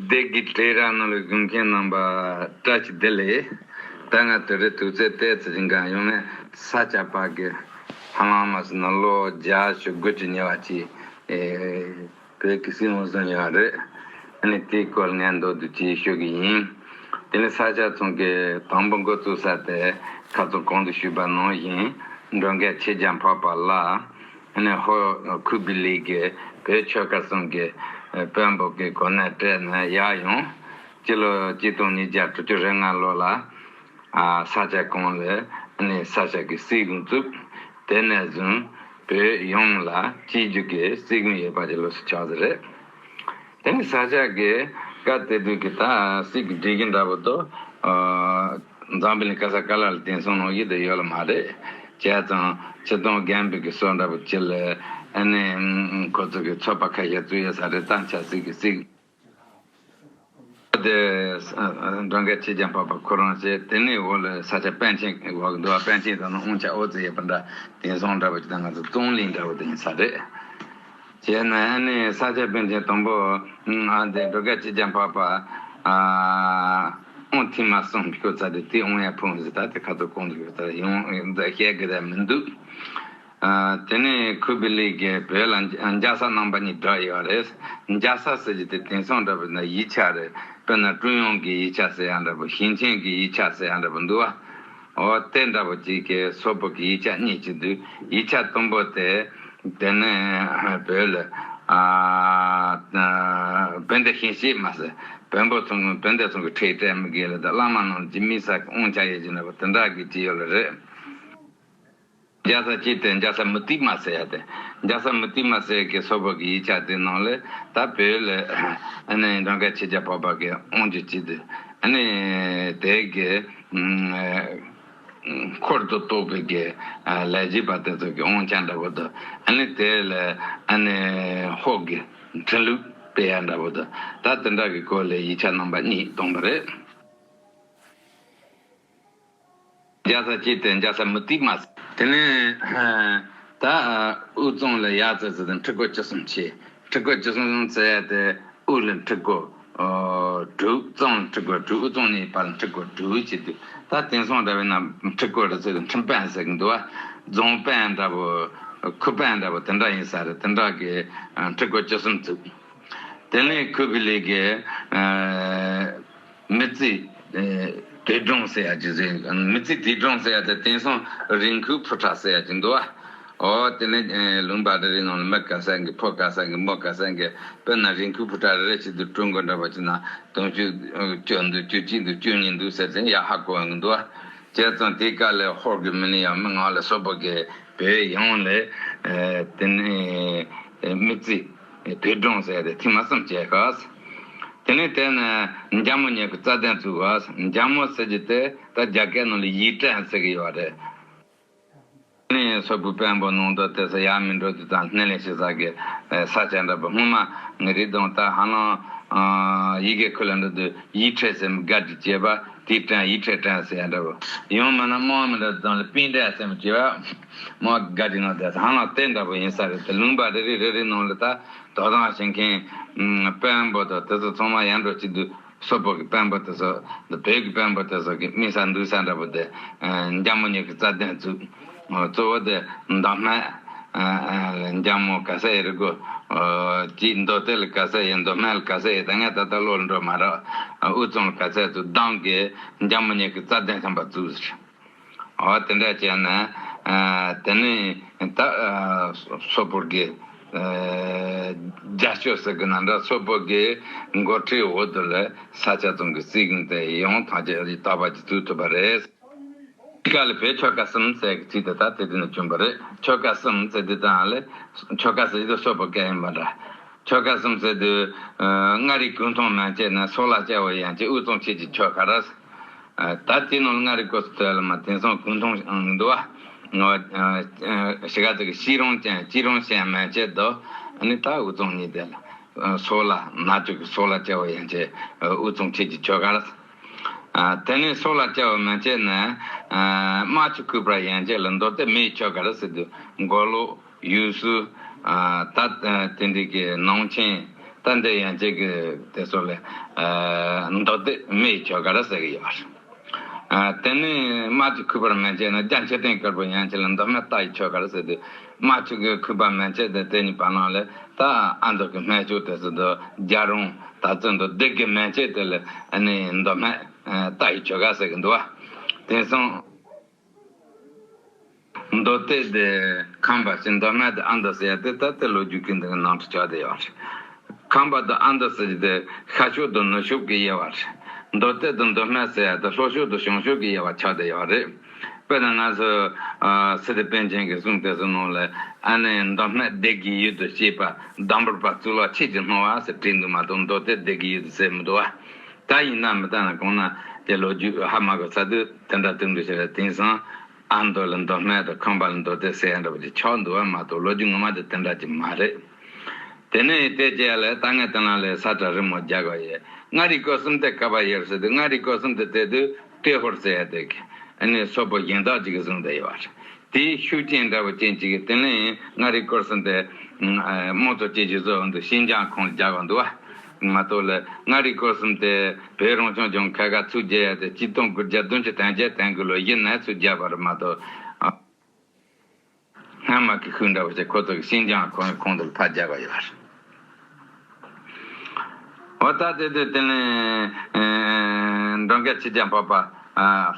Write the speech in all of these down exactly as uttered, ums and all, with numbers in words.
སྡེ་དགེ་བཀྲས་ར་ནང་ལ་བཞུགས་མཁན་རྣམ་པ་བཀྲ་ཤིས་བདེ་ལེགས། ད་ང་དུས་རེ་དུས་ཚོད་ཏོག་ཙམ་ཞིག་འགའ་ཡོང་ནས་ས་སྐྱ་པ་གི་ཧ་ལམ་མ་སོང་ན་ལོ་བརྒྱད་ཅུ་དགུ་བཅུ་ཉེ་བ་ཅིག་ཨེ་བོད་ཀྱི་སྲིད་དབང་བཟུང་ཡོད་རེད། ཨ་ནི་དེའི་སྐོར་ངས་མདོར་བསྡུས་ཅིག་ཞུ་གི་ཡིན། དེ་ནི་ས་སྐྱ་ཚང་གི་དང་པོ་འགོ་བཙུགས་ས་དེ་ཁ་སང་གོང་དུ་ཞུས་པ་ནང་བཞིན་འགྲོ་མགོན་ཆོས་རྒྱལ་འཕགས་པ་ལ། ཨ་ནི་ཧོར་ཁུ་བི་ལི་གིས་བོད་ཆོལ་ཁ་གསུམ་གྱི་དཔོན་པོ་གི་གོ་གནས་སྤྲད་ནས་ཡར་ཡོང་། སྤྱི་ལོ་གཅིག་སྟོང་ཉིས་བརྒྱ་དྲུག་ཅུ་རེ་ལྔ་ལོ་ལ་ཨ་ས་སྐྱ་གོང་ལ་ཨ་ནི་ས་སྐྱ་གི་སྲིད་དབང་བཙུགས། དེ་ནས་བཟུང་བོད་ཡོངས་ལ་སྤྱི་རྒྱུ་གི་སྲིད་དབང་ཡོད་པ་གི་ལོ་སུ་ཆགས་ཟེར་རེད། དེ་ནི་ས་སྐྱ་གི་སྐབས་དེ་དུས་ཀྱི་ད་སྲིད་ཀྱི་སྒྲིག་གཞི་འདྲ་པོ་དང་། ཨ་འཛམ་བུ་གླིང་ག་ས་ག་ལ་ལ་དེང་སང་ནང་བཞིན་དུ་ཡོད་ལ་མ་རེད། བྱས་ཙང་སྤྱིར་བཏང་རྒན་པའི་གི་སྲོལ་འདྲ་པོ་ཅིག་ལ་ཨ་ནི་ཁོ་ཚོ་གི་ཚོགས་པ་ཁ་ཤས་བཙུགས་ཡོད་ས་རེད། ད་ཆབ་སྲིད་ཀྱི་སྲིད། དེ་འགྲོ་མགོན་ཆོས་རྒྱལ་འཕགས་པ་ཁོ་རང་བྱས། དེ་ནས་འོག་ལ་ས་སྐྱ་པཎ་ཆེན་འོག་འདུག་པ། པཎ་ཆེན་དང་ནི་དབང་ཆེན་ཨོ་ཙི་ཡོད་པ་འདྲ། དེང་སང་འདྲ་པོ་ཅིག་ད་ང་ཚོ་ཙུང་ལི་འདྲ་པོ་དེ་ཡིན་ས་རེད། བྱས་ན་ཨ་ནི་ས་སྐྱ་པཎ་ཆེན་དང་པོ་ཨ་དེ་འགྲོ་མགོན་ཆོས་རྒྱལ་འཕགས་པ་ཨ་དབང་ཐེངས་མ་གསུམ་ཞུ་ཚར་ཏེ། དེ་དབང་ཡར་ཕུལ་ཟེར། ད་དེ་ཁ་ཐུག་གོང་དུ་ཞུས་ལྟར་ཡོང་བཤད་དགོས་ས་མི་འདུག་ཨ་དེ་ནས་ཁུ་བི་ལི་གིས་བོད་ལ་འཇའ་ས་རྣམ་པ་གཉིས་བསྒྲགས་ཡོད་རེད། འཇའ་ས་ཟེར་རྒྱུ་དེ་དེང་སང་འདྲ་པོ་ན་ཡིག་ཆ་རེད། དཔེར་ན་ཀྲུང་དབྱང་གི་ཡིག་ཆ་ཟེར་ཡ་འདྲ་པོ། ཞིང་ཆེན་གྱི་ཡིག་ཆ་ཟེར་ཡ་འདྲ་པོ་འདུག་པ། འོ་དེ་འདྲ་པོ་ཅིག་གི་སོག་པོ་གི་ཡིག་ཆ་གཉིས་ཅིག་འདུག་ཡིག་ཆ་དང་པོ་དེ་དེ་ནས་བོད་ལ་ཨ་བན་དེ་ཞིང་གཤེགས་མ་ཟེར། བོན་པོ་ཚང་བན་དེ་ཚང་གི་ཁྲིད་སྤྲད་མི་དགོས་ལ། ད་བླ་མ་རྣམས་ཀྱི་མི་ས་གི་དབང་ཆ་ཡོད་ཀྱི་འདྲ་པོ་དེ་འདྲ་གི་ཅིག་ཡོད་ལ་རེད། འཇའ་ས་གཅིག་དེ་འཇའ་ས་མུ་ཏིག་མ་ཟེར་ཡ་དེ། འཇའ་ས་མུ་ཏིག་མ་ཟེར་གི་སོག་པོ་གི་ཡིག་ཆ་དེ་ནང་ལ་ད་བོད་ལ་ཨ་ནི་འགྲོ་མགོན་ཆོས་རྒྱལ་འཕགས་པ་གི་དབང་སྒྱུར་བྱེད་དུས་ཨ་ནི་དེ་གི་འཁོར་དུ་གཏོགས་པའི་གི་ལས་བྱེད་པ་དེ་ཚོ་གི་དབང་ཆ་འདྲ་པོ་དང་། ཨ་ནི་དེ་ལ་ཨ་ནི་ཧོར་གི་འཕྲིན་ལུགས་སྤེལ་ཡ་འདྲ་པོ་དང་། ད་དེ་འདྲ་གི་སྐོར་ལ་ཡིག་ཆ་རྣམ་པ་གཉིས་བཏོན་པ་རེད། འཇའ་ས་གཅིག་དེ་འཇའ་ས་མུ་ཏིག་མ་ཟེར། དེ་ནས་ད་དབུས་གཙང་ལ་ཡར་ཙམ་ཙམ་དེ་ཁྲི་སྐོར་བཅུ་གསུམ་བྱས། ཁྲི་སྐོར་བཅུ་གསུམ་ཟེར་ཡ་དེ་དབུས་ལ་ཁྲི་སྐོར་དྲུག། གཙང་ལ་ཁྲི་སྐོར་དྲུག། དབུས་གཙང་གཉིས་བར་ལ་ཁྲི་སྐོར་དྲུག་བྱས་དུས། ད་དེང་སང་འདྲ་བས་ན་ཁྲི་སྐོར་རེ་ཟེར་དུས་ཁྲི་དཔོན་ཟེར་གི་འདུག་པ། རྫོང་དཔོན་འདྲ་པོ། ཁུལ་དཔོན་འདྲ་པོ་དེ་འདྲ་ཡིན་ས་རེད། དེ་འདྲ་གི་ཁྲི་སྐོར་བཅུ་གསུམ་བཙུགས། དེ་ནས་ཁུ་བི་ལི་གིས་མི་རྩིས་དུས་སྒྲུང་ཟེར་ཡ་ཅིག་བཟོས། མི་རྩིས་དུས་སྒྲུང་ཟེར་ཡ་དེ་དེང་སང་རེ་ཁུག་ཕུ་ཁྲག་ཟེར་ཡ་ཅིག་འདུག་པ། འོ་དེ་ནས་ལུང་པ་རེ་རེ་ནང་ལ་མི་ག་ས་གི་ཕོ་ག་ས་གི་མོ་ག་ས་གི་དཔེར་ན་རེ་ཁུག་ཕུ་ཁྲག་རེ་རེ་བྱེད་དུས་ཀྲུང་གོ་འདྲ་པོ་ཅིག་ན་དུང་ཕྱུར་བཅུ་འདུག་བཅུ་གཅིག་འདུག་བཅུ་གཉིས་འདུག་ཟེར་ཏེ་ཡ་ཧ་གོ་ཡོང་གི་འདུག་པ། བྱས་ཙང་དེའི་སྐབས་ལ་ཧོར་གི་མི་ནི་ཡང་མི་ང་ལ་སོག་པོ་གི་བོད་ཡོངས་ལ་དེ་ནས་མི་རྩིས་དུས་སྒྲུང་ཟེར་ཏེ་ཐེངས་མ་གསུམ་བྱས་ཤག་དེ་ནས་དེ་ནས་འཇམ་མོ་ཉི་ཤུ་རྩ་བདུན་བཙུགས་པ། འཇམ་མོ་ཟེར་རྒྱུ་དེ་ད་རྒྱ་སྐད་ནང་ལ་ཡིག་ཕྲན་ཟེར་གི་ཡོད་རེད། དེ་ནས་སོག་པོའི་དཔོན་པོ་ནང་དུ་དེ་ཚོ་ཡར་མི་འགྲོ་དུས་དང་སྣེ་ལེན་བྱེད་ས་གི་ས་ཆ་འདྲ་པོ། སྔོན་མ་ངའི་རིགས་དང་ད་ཧ་ལམ་ཡི་གེ་ཁུལ་ལ་འགྲོ་དུས་ཡིག་ཕྲན་ཟེར་མི་ག་འདྲ་བྱས་པ། དེའི་ཕྲན་ཡིག་ཕྲན་ཟེར་ཡ་འདྲ་པོ། ཡང་མིན་ན་དམག་མི་འདྲ་དང་ལ་པིན་ཏྲན་ཟེར་མི་བྱས་པ། དམག་ག་འདྲ་ནང་དེ་ཧ་ལམ་དེ་འདྲ་པོ་ཡིན་ས་རེད། དེ་ལུང་པ་རེ་རེ་རེ་རེ་ནང་ལ་ད་དོ་དམ་བྱེད་མཁན་དཔོན་པོ་དང་དེ་ཚོ་ཚང་མ་ཡར་འགྲོ་བྱེད་དུས། སོག་པོ་གི་དཔོན་པོ་དེ་ཚོ་འདི་བོད་ཀྱི་དཔོན་པོ་དེ་ཚོ་གི་སྨིན་ས་འདུག་ས་འདྲ་པོ་དེ་འཇམ་མོ་ཉི་ཤུ་རྩ་བདུན་བཙུགས། གཙོ་བོ་དེ་མདོ་སྨད་འཇམ་མོ་ག་ས་ཡི་རི་སྒོ་ཅིག་མདོ་སྟོད་ལ་ག་ས་ཡི་མདོ་སྨད་ལ་ག་ས་ཡི་ད་ངས་ད་ལྟ་ལོག་འགྲོ་མ་རག་དབུས་གཙང་ལ་ག་ས་ཡི་ཚུར་བསྡམས་གི་འཇམ་མོ་ཉི་ཤུ་རྩ་བདུན་ཐམ་པ་བཙུགས་ཟེར། འོ་དེ་འདྲ་བྱས་ནས་དེ་ནས་ད་སོག་པོ་གི་རྒྱལ་སྐྱོབ་ཟེར་གི་ན་འདྲ། སོག་པོ་གི་འགོ་ཁྲིད་འོག་ཏུ་ལ་ས་ཆ་ཚང་གི་སྲིད་དབང་དེ་ཡང་ཐམས་ཅད་ཀྱི་རྟག་པར་གྱི་བཙུགས་ཐུབ་པ་རེད། དེ་ག་ལ་བོད་ཆོལ་ཁ་གསུམ་ཟེར་གི་ཚིག་དེ་ད་དེ་དུས་ནས་བྱུང་བ་རེད། ཆོལ་ཁ་གསུམ་ཟེར་དུས་ད་ལ་ཆོལ་ཁ་ཟེར་དུས་སོག་པོ་སྐད་ཡིན་པ་འདྲ། ཆོལ་ཁ་གསུམ་ཟེར་དུས་མངའ་རིས་གུང་ཐང་མན་ཆད་ནས་སོག་ལ་སྐྱ་བོ་ཡན་ཆད་དབུས་གཙང་ཆོས་ཀྱི་ཆོལ་ཁ་རེད། ད་དེ་ནང་ལ་མངའ་རིས་སྐོར་སུ་ཐོས་ལ་མ་དེང་སང་གུང་ཐང་འདུག་བ། ཞེ་ག་ཚོད་ཀྱི་ཤི་རོང་ཅན་ཅི་རོང་ཞན་མན་ཆད་དོ། ཨ་ནི་ད་དབུས་གཙང་གཉིས་དེ་ལ་སོག་ལ་ནག་ཆུ་གི་སོག་ལ་སྐྱ་བོ་ཡན་ཆད་དབུས་གཙང་ཆོས་ཀྱི་ཆོལ་ཁ་རེད། དེ་ནས་སོག་ལ་སྐྱ་བོ་མན་ཆད་ནས་རྨ་ཆུ་ཁུལ་པར་ཡན་ཆད་ལ་མདོ་སྟོད་མིའི་ཆོལ་ཁ་རེད་ཟེར་དུས་མགོ་ལོག་ཡུལ་ཤུལ། ད་དེ་འདྲའི་གི་ནང་ཆེན། ད་འདི་ཡན་ཆད་ཀྱི་དེ་ཚོ་ལ་མདོ་སྡེ་མེ་ཡི་ཆོ་ག་ར་ཟེར་གི་ཡོད་རེད། དེ་ནས་རྨ་བྱའི་ཁུ་བར་མན་ཆད་ན་རྒྱ་མཆོད་རྟེན་དཀར་པོ་ཡན་ཆད་ལ་མདོ་སྨད་རྟ་ཡི་ཆོ་ག་ར་ཟེར་དུས། རྨ་བྱའི་ཁུ་བར་མན་ཆད་དེ་དེ་གཉིས་བར་ན་ལ་ད་ཨ་མདོ་གི་སྨད་ཕྱོགས་དེ་ཚོ་དུ་རྒྱལ་རོང་ད་ཚོ་འདུག་སྡེ་དགེ་མན་ཆད་དེ་ལ་ཨ་ནི་མདོ་སྨད་རྟ་ཡི་ཆོ་ག་ཟེར་གི་འདུག་བ། དེང་སང་མདོ་སྟོད་དེ་ཁམས་པ་ཞིག་མདོ་སྨད་དེ་ཨ་མདོ་ཟེར་ཡ་དེ་ད་ལྟ་ལོ་རྒྱུས་ཀྱི་འདི་གི་ནང་དུ་ཆགས་བསྡད་ཡོད་རེད། ཁམས་པ་དང་ཨ་མདོ་ཟེར་གྱི་དེ་ཤར་ཕྱོགས་དང་ནུབ་ཕྱོགས་ཀྱི་དབྱེ་བ་རེད། མདོ་སྟོད་དང་མདོ་སྨད་ཟེར་ཡ་དེ་ལྷོ་ཕྱོགས་དང་བྱང་ཕྱོགས་ཀྱི་དབྱེ་བ་ཆགས་བསྡད་ཡོད་རེད། དཔེར་ན་ང་ཚོ་ཨ་སི་ཏུ་པཎ་ཆེན་གྱི་གསུང་དེ་ཚོ་ནང་ལ་ཨ་ནི་མདོ་སྨད་སྡེ་དགེའི་ཡུལ་དུ་སྐྱེས་པ་འདམ་བུར་བ་གཙུག་ལག་ཆོས་ཀྱི་སྣང་བ་ཟེར་བྲིས་འདུག་མ་གཏོགས་མདོ་སྟོད་སྡེ་དགེའི་ཡུལ་དུ་ཟེར་མི་འདུག་བ། ད་ཡིན་ན་མི་ད་ན་གང་ན་དེ་ལོ་རྒྱུས་ཧ་མ་གོ་ཚ་དུས་དེ་འདྲ་དུས་འདུག་ཞེས་པའི་དེང་སང་ཨ་མདོ་ལ་མདོ་སྨད་དང་ཁམས་པ་ལ་མདོ་སྟོད་ཟེར་ཡ་འདྲ་པོ་ཅིག་ཆགས་འདུག་བ་མ་གཏོགས་ལོ་རྒྱུས་ངོ་མ་དེ་དེ་འདྲ་ཅིག་མ་རེད། དེ་ནས་དེ་རྗེས་ལ་ད་ངས་དེ་ན་ལས་ས་བཀྲ་རི་མོ་རྒྱག་ག་ཡོད། མངའ་རིས་སྐོར་གསུམ་དེ་ག་པར་ཡོད་ཟེར་དུས་མངའ་རིས་སྐོར་གསུམ་དེ་དེ་དུས་ཏྲེ་ཧོར་ཟེར་ཡ་དེ་གི་ཨ་ནི་སོག་པོ་གཞན་དག་ཅིག་གིས་བཟུང་བསྡད་ཡོད་རེད། དེའི་ཤུགས་རྐྱེན་འདྲ་བོ་ཅན་ཅིག་གིས་དེ་ནས་མངའ་རིས་སྐོར་གསུམ་དེ་དམངས་གཙོ་བཅོས་བསྒྱུར་བཟོ་འོང་དུས་ཤིན་ཅང་ཁོངས་ལ་རྒྱག་ག་འདུག་བ། མ་གཏོགས་ལ་མངའ་རིས་སྐོར་གསུམ་དེ་བོད་རང་སྐྱོང་ལྗོངས་ཁ་ཁ་ཚུགས་རྒྱག་ཡ་དེ་ཆིག་སྟོང་དགུ་བརྒྱ་བདུན་ཅུ་དོན་བརྒྱད་དོན་དགུ་ལོ་གཞོན་ནུ་ཚོས་བརྒྱབ་པ་རེད་མ་གཏོགས། སྔ་མ་གི་ཤུགས་འདྲ་བོ་ཞིག་ཁོ་ཚོ་གི་ཤིན་ཅང་ཁོངས་ཁོངས་དེ་ལ་ཕར་རྒྱག་ག་ཡོད་རེད། འོ་ད་དེ་དུས་དེ་ནས་འགྲོ་མགོན་ཆོས་རྒྱལ་འཕགས་པ་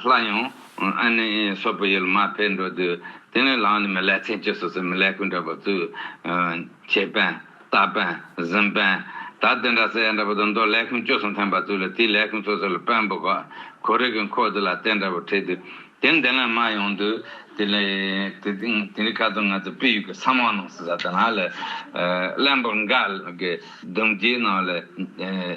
སླར་ཡང་ཨ་ནི་སོག་པོའི་ཡུལ་མར་ཕེབས་འགྲོ་དུས་དེ་ནས་ལམ་ནས་མི་ལེ་ཚན་བཅུ་སོ་སོའི་མི་ལས་ཁུངས་འདྲ་པོ་བཙུགས། ཆེད་དཔོན། རྟ་དཔོན། གཟིམ་དཔོན། ད་དེ་འདྲ་ཟེར་ཡ་འདྲ་པོ་དང་མདོ་ལས་ཁུངས་བཅུ་གསུམ་ཐོན་པ་ཚོ་ལ་དེའི་ལས་ཁུངས་སོ་སོ་ལ་དཔོན་པོ་ག་ཁོ་རེ་གི་འཁོར་དེ་ལ་རྟེན་འདྲ་པོ་ཁྲིད་དུས། དེ་འདི་ལ་མ་ཡོང་དུས་དེ་ལས་དེ་དེ་དེ་རིང་ཁ་ཐུག་ང་ཚོ་སྤི་ཡུལ་གྱི་ས་མ་ནང་ཟེར་ས་དེ་ན་ལ་བློན་པོ་འགའ་གི་གདུང་རྒྱུད་ནང་ལ་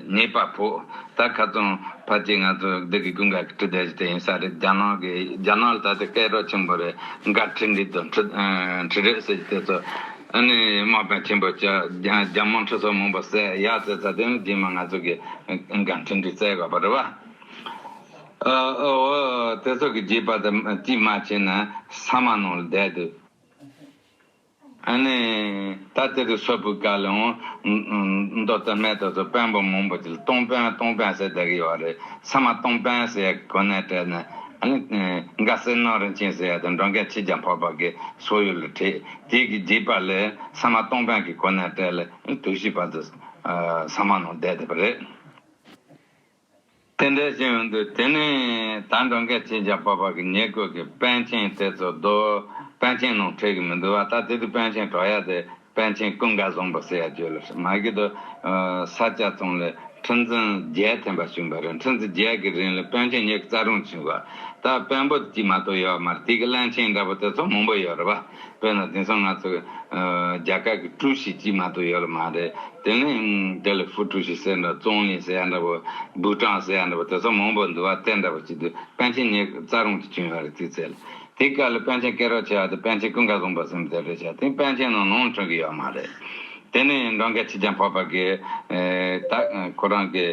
ཉེས་པ་ཕོག་ད་ཁ་ཐུག་ཕལ་ཆེར་ང་ཚོ་འདི་གི་ཀུན་དགའ་གི་བཀྲིས་བདེ་ལེགས་དེ་ཡིན་ས་རེད། རྒྱ་ནག་གི་རྒྱ་ནག་ལ་ད་ལྟ་སྐད་གྲགས་ཆེན་པོ་རེད། འགའ་ཁྲི་འདི་དང་ཁྲི་ཁྲི་རེད་ཟེར་གྱི་དེ་ཚོ་ཨ་ནི་དམག་དཔོན་ཆེན་པོ་ཅག་རྒྱ་རྒྱ་དམག་ཁྲི་ཚོ་མང་པོ་བསད་ཡ་ཟེར་ས་དེ་ནི་རྗེས་མ་ང་ཚོ་གི་འགའ་ཁྲི་འདི་བསད་དགོས་པ་རེད་བ། ཨ་ཨོ་དེ་ཚོ་གི་རྗེས་པ་དེ་ཅིས་མ་བྱས་ན་ས་མ་ནང་ལ་བསྡད་དུས། ཨ་ནི་ད་དེ་དུས་སོག་པོའི་སྐབས་ལ་འོང་མདོ་སྟོད་སྨད་དུ་ཚོ་དཔོན་པོ་མང་པོ་ཅིག་ལ་སྟོང་དཔོན་སྟོང་དཔོན་ཟེར་བསྡད་ཀྱི་ཡོད་རེད། ས་མ་སྟོང་དཔོན་ཟེར་ཡ་གོ་གནས་སྤྲད་ནས་ཨ་ནི་འགའ་སེ་ནོར་རིན་ཆེན་ཟེར་ཡ་དང་འགྲོ་མགོན་ཆོས་རྒྱལ་འཕགས་པ་གི་སོག་ཡུལ་ལ་ཁྲིད། དེ་གི་རྗེས་པ་ལ་ས་མ་སྟོང་དཔོན་གྱི་གོ་གནས་སྤྲད་ལ་དུས་ཤིག་བར་དུ་ས་མ་ནང་བསྡད་བསྡད་པ་རེད། དེ་འདྲ་བཞིན་འོང་དུས་དེ་ནས་ད་འགྲོ་མགོན་ཆོས་རྒྱལ་འཕགས་པ་གི་ཉེ་འཁོར་གྱི་པཎ་ཆེན་དེ་ཚོ་རྡོ་པཎ་ཆེན་ནང་ཁྲིད་ཀྱི་མི་འདུག་བ། ད་དེ་དུས་པཎ་ཆེན་གྲགས་ཡ་དེ་པཎ་ཆེན་ཀུན་དགའ་བཟང་པོ་ཟེར་ཡ་བརྗོད་ལ་མ་གི་དུ་ས་སྐྱ་ཚང་ལ་ཁྲི་འཛིན་བརྒྱད་ཐེམ་པ་བྱུང་བ་རེད། ཁྲི་འཛིན་བརྒྱད་ཀྱི་རིང་ལ་པཎ་ཆེན་ཉི་ཤུ་རྩ་གྲངས་བྱུང་བ། ད་དཔོན་པོ་གཅིག་མ་གཏོགས་ཡོད་མ་རེད། དེ་གི་བློན་ཆེན་འདྲ་པོ་དེ་ཚོ་མང་པོ་ཡོད་རེད་བ། དཔེར་ན་དེང་སང་ང་ཚོ་རྒྱ་གར་གྱི་ཀྲུའུ་ཞི་གཅིག་མ་གཏོགས་ཡོད་ལ་མ་རེད། དེ་ནས་དེ་ལ་ཧྥུ་ཀྲུའུ་ཞི་ཟེར་འདྲ་ཙོང་ལི་ཟེར་ཡ་འདྲ་པོ་བུ་ཀྲང་ཟེར་ཡ་འདྲ་པོ་དེ་ཚོ་མང་པོ་འདུག་བ། དེ་འདྲ་པོ་བྱེད་དུས་པཎ་ཆེན་ཉི་ཤུ་རྩ་གྲངས་ཀྱི་བྱུང་ཡོད་རེད། དེ་ཚེ་ལ་དེ་སྐབས་ལ་པཎ་ཆེན་སྐད་གྲགས་ཆེ་བ་དེ་པཎ་ཆེན་ཀུན་དགའ་བཟང་པོ་ཟེར་མི་དེ་རེད་ཤག་དེ་པཎ་ཆེན་ནང་ནང་འཁྲུག་གི་ཡོད་མ་རེད། དེ་ནས་འགྲོ་མགོན་ཆོས་རྒྱལ་འཕགས་པ་གིས་ད་ཁོ་རང་གི་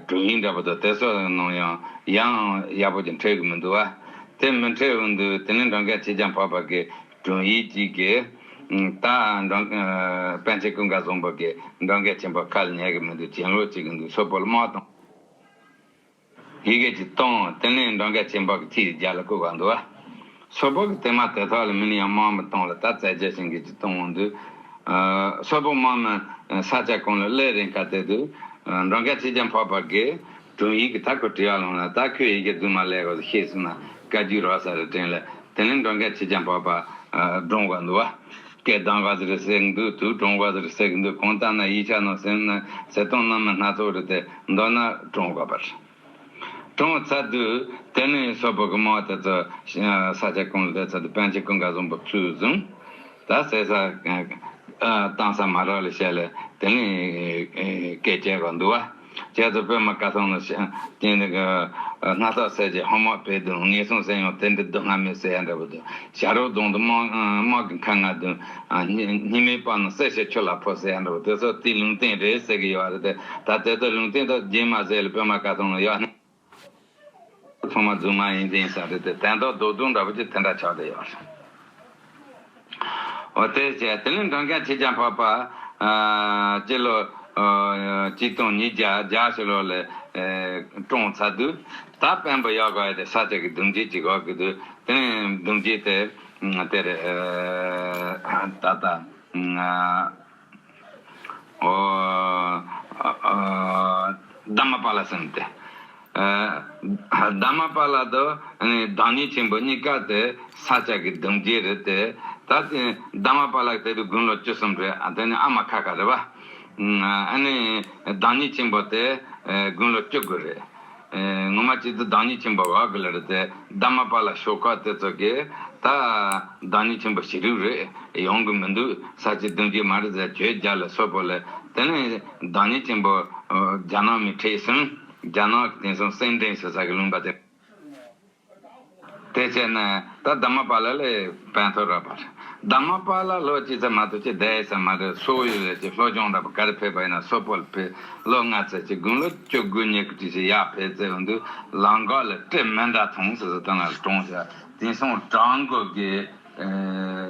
དྲུང་ཡིག་འདྲ་པོ་དང་དེ་ཚོ་ནང་ཡང་ཡང་ཡག་པོ་ཅིག་འཁྲིད་གི་མི་འདུག་བ། དེ་མི་འཁྲིད་འོང་དུས་དེ་ནས་འགྲོ་མགོན་ཆོས་རྒྱལ་འཕགས་པ་གི་དྲུང་ཡིག་ཅིག་གིས་ད་འགྲོ་པཎ་ཆེན་ཀུན་དགའ་བཟང་པོ་གིས་འགྲོ་མགོན་ཆེན་པོ་ཁ་ལ་ཉན་གི་མི་འདུག་གྱེན་ལོག་བྱེད་གི་འདུག་སོག་པོ་ལ་དམག་བཏང་། ཡི་གེ་ཅིག་བཏང་། དེ་ནས་འགྲོ་མགོན་ཆེན་པོ་གི་ཐད་རྒྱ་ལ་བསྐུར་བ་འདུག་བ། སོག་པོ་གི་དེ་མ་དེ་ཐོག་ལ་མི་ནི་ཡང་དམག་མི་བཏང་ལ་ད་བཙན་རྒྱལ་ཞིང་གི་ཅིག་བཏང་འོང་དུས། སོག་པོ་དམག་མི་ས་ཆ་གང་ལ་སླེབས་རན་ཁ་དེ་དུས། འགྲོ་མགོན་ཆོས་རྒྱལ་འཕགས་པ་གིས་དྲུང་ཡིག་གི་ད་ཁོ་དྲི་བ་ལངས་ན་ད་ཁོས་ཡི་གེ་རྫུན་མ་ལས་གོ་ཤེས་སོང་ན་བཀའ་བརྒྱུད་རག་ས་རེད་དྲན་ལ་དེ་ནས་འགྲོ་མགོན་ཆོས་རྒྱལ་འཕགས་པ་བཀྲོངས་བ་འདུག་བ། སྐད་གདངས་ག་ཟེར་ཟེར་གི་འདུག་དུག་གྲོང་ག་ཟེར་ཟེར་གི་འདུག་གང་ལྟར་ན་ཡིག་ཆ་ནང་ཟེར་ན་ཟེར་སྟངས་སྣ་མིན་སྣ་ཚོགས་རེད་དེ་མདོར་ན་གྲོངས་དགོས་པ་རེད། གྲོངས་ཚར་དུས་དེ་ནས་སོག་པོ་གི་དམག་དེ་ཚོ་ས་ཆ་གང་ལ་བསྡད་ཚར་དུས་པཎ་ཆེན་ཀུན་དགའ་བཟང་པོ་ཚུར་བཟུང་། ད་ཟེར་ས་བཏང་ས་མ་རག་ལ་བཤད་ལ་དེ་ནས་སྐད་ཆ་ག་འདུག་བ། ཁྱེད་ཚོ་པད་མ་དཀར་ཐང་ལ་ཤ་སྐྱེས་ནས་གི་སྣ་ཐག་ཟེར་གྱི་ཧ་མ་བས་དུ་ངན་སོང་ཟེར་ཡང་དེ་འདྲ་སྡུག་བསྔལ་མེད་ཟེར་ཡ་འདྲ་བོ་དུ་ཞྭ་རོགས་གདོང་དུ་དམག་དམག་གི་ཁ་ང་དུ་སྙིང་མེད་པ་ན་བསད་ཤ་ཆུ་ལ་ཕོ་ཟེར་ཡ་འདྲ་བོ་དེ་ཚོ་དེ་ལུང་བསྟན་རེད་ཟེར་གི་ཡོད་རེད་དེ་ད་དེ་ཚོ་ལུང་བསྟན་དུ་རྗེས་མ་ཟེར་ལ་པད་མ་དཀར་ཐང་ལ་ཡོད་ནི། ཚང་མ་རྫུན་མ་ཡིན་ཟིན་ས་རེད་དེ་དན་རྟགས་རྡོ་རྫོང་འདྲ་བོ་ཅིག་དེ་འདྲ་ཆགས་བསྡད་ཡོད་རེད། འོ་དེ་བྱས་དེ་ནས་འགྲོ་མགོན་ཆོས་རྒྱལ་འཕགས་པ་ ཨ་སྤྱི་ལོ་ཨ་གཅིག་སྟོང་ཉིས་བརྒྱ་བརྒྱད་ཅུ་ལོ་ལ་ཨེ་བཀྲོངས་ཚར་དུས། ད་དཔོན་པོ་ཡག་ག་ཡ་དེ་ས་སྐྱ་གི་གདུང་རྒྱུད་ཅིག་གོ་གི་དུས། དེ་ནས་གདུང་རྒྱུད་དེ་དེར་ཨ་ད་ལྟ་ཨ་ཨོ་ཨ་ཨ་དྷརྨ་པཱ་ལ་ཟེར་ཏེ། ཨ་དྷརྨ་པཱ་ལ་དང་ཨ་ནི་བདག་ཉིད་ཆེན་པོ་གཉིས་ཀ་དེ་ས་སྐྱ་གི་གདུང་རྒྱུད་རེད་དེ། ད་དེ་དྷརྨ་པཱ་ལ་དེ་དུས་དགུང་ལོ་བཅུ་གསུམ་རེད། ཨ་དེ་ནི་ཨ་མ་ཁ་ཁ་རེད་བ། ཨ་ནི་བདག་ཉིད་ཆེན་པོ་དེ་ཨ་དགུང་ལོ་བཅུ་དགུ་རེད། ཨ་ངོ་མ་བྱས་ཏེ་བདག་ཉིད་ཆེན་པོ་བ་གི་ལ་རེད་དེ། དྷརྨ་པཱ་ལ་ཤོག་ཁག་དེ་ཚོ་གིས་ད་བདག་ཉིད་ཆེན་པོ་ཞེ་དྲག་རེད། ཡོང་གི་མི་འདུག་ས་སྐྱ་གདུང་རྒྱུད་མ་རེད་ཟེར། བོད་རྒྱལ་ལ་སོག་པོ་ལ། དེ་ནས་བདག་ཉིད་ཆེན་པོ་ཨ་རྒྱ་ནག་མི་ཁྲིད་སོང་། རྒྱ་ནག་གི་དེང་སང་སེ་འབྲས་ཟེར་ས་གི་ལུང་པ་དེ། དེ་བྱས་ན་ད་དྷརྨ་པཱ་ལ་ལ་ཕན་ཐོགས་རག་པ་རེད། དྷརྨ་པཱ་ལ་ལོ་གཅིག་ཙམ་མ་གཏོགས་ཅི་བསྡད་ཡོད་ས་མ་རེད། སོག་ཡུལ་ལ་ཅིག་སློབ་སྦྱོང་འདྲ་པོ་ག་རེ་ཕེབས་པ་ཡིན་ན། སོག་པོ་ལ་ཕེབས། ལོ་ལྔ་ཙམ་ཅིག་དགུང་ལོ་བཅུ་དགུ་ཉེར་དགུ་དུས་ཅིག་ཡར་ཕེབས་ཚེ་འོང་དུས། ལམ་ཁ་ལ་སྤྲེལ་མི་འདྲ་མཐོང་ཟེར་ཟེར་དེ་ན་ལ་གྲོངས་ཤག་དེང་སང་བྲག་འགོ་གི་ཨ་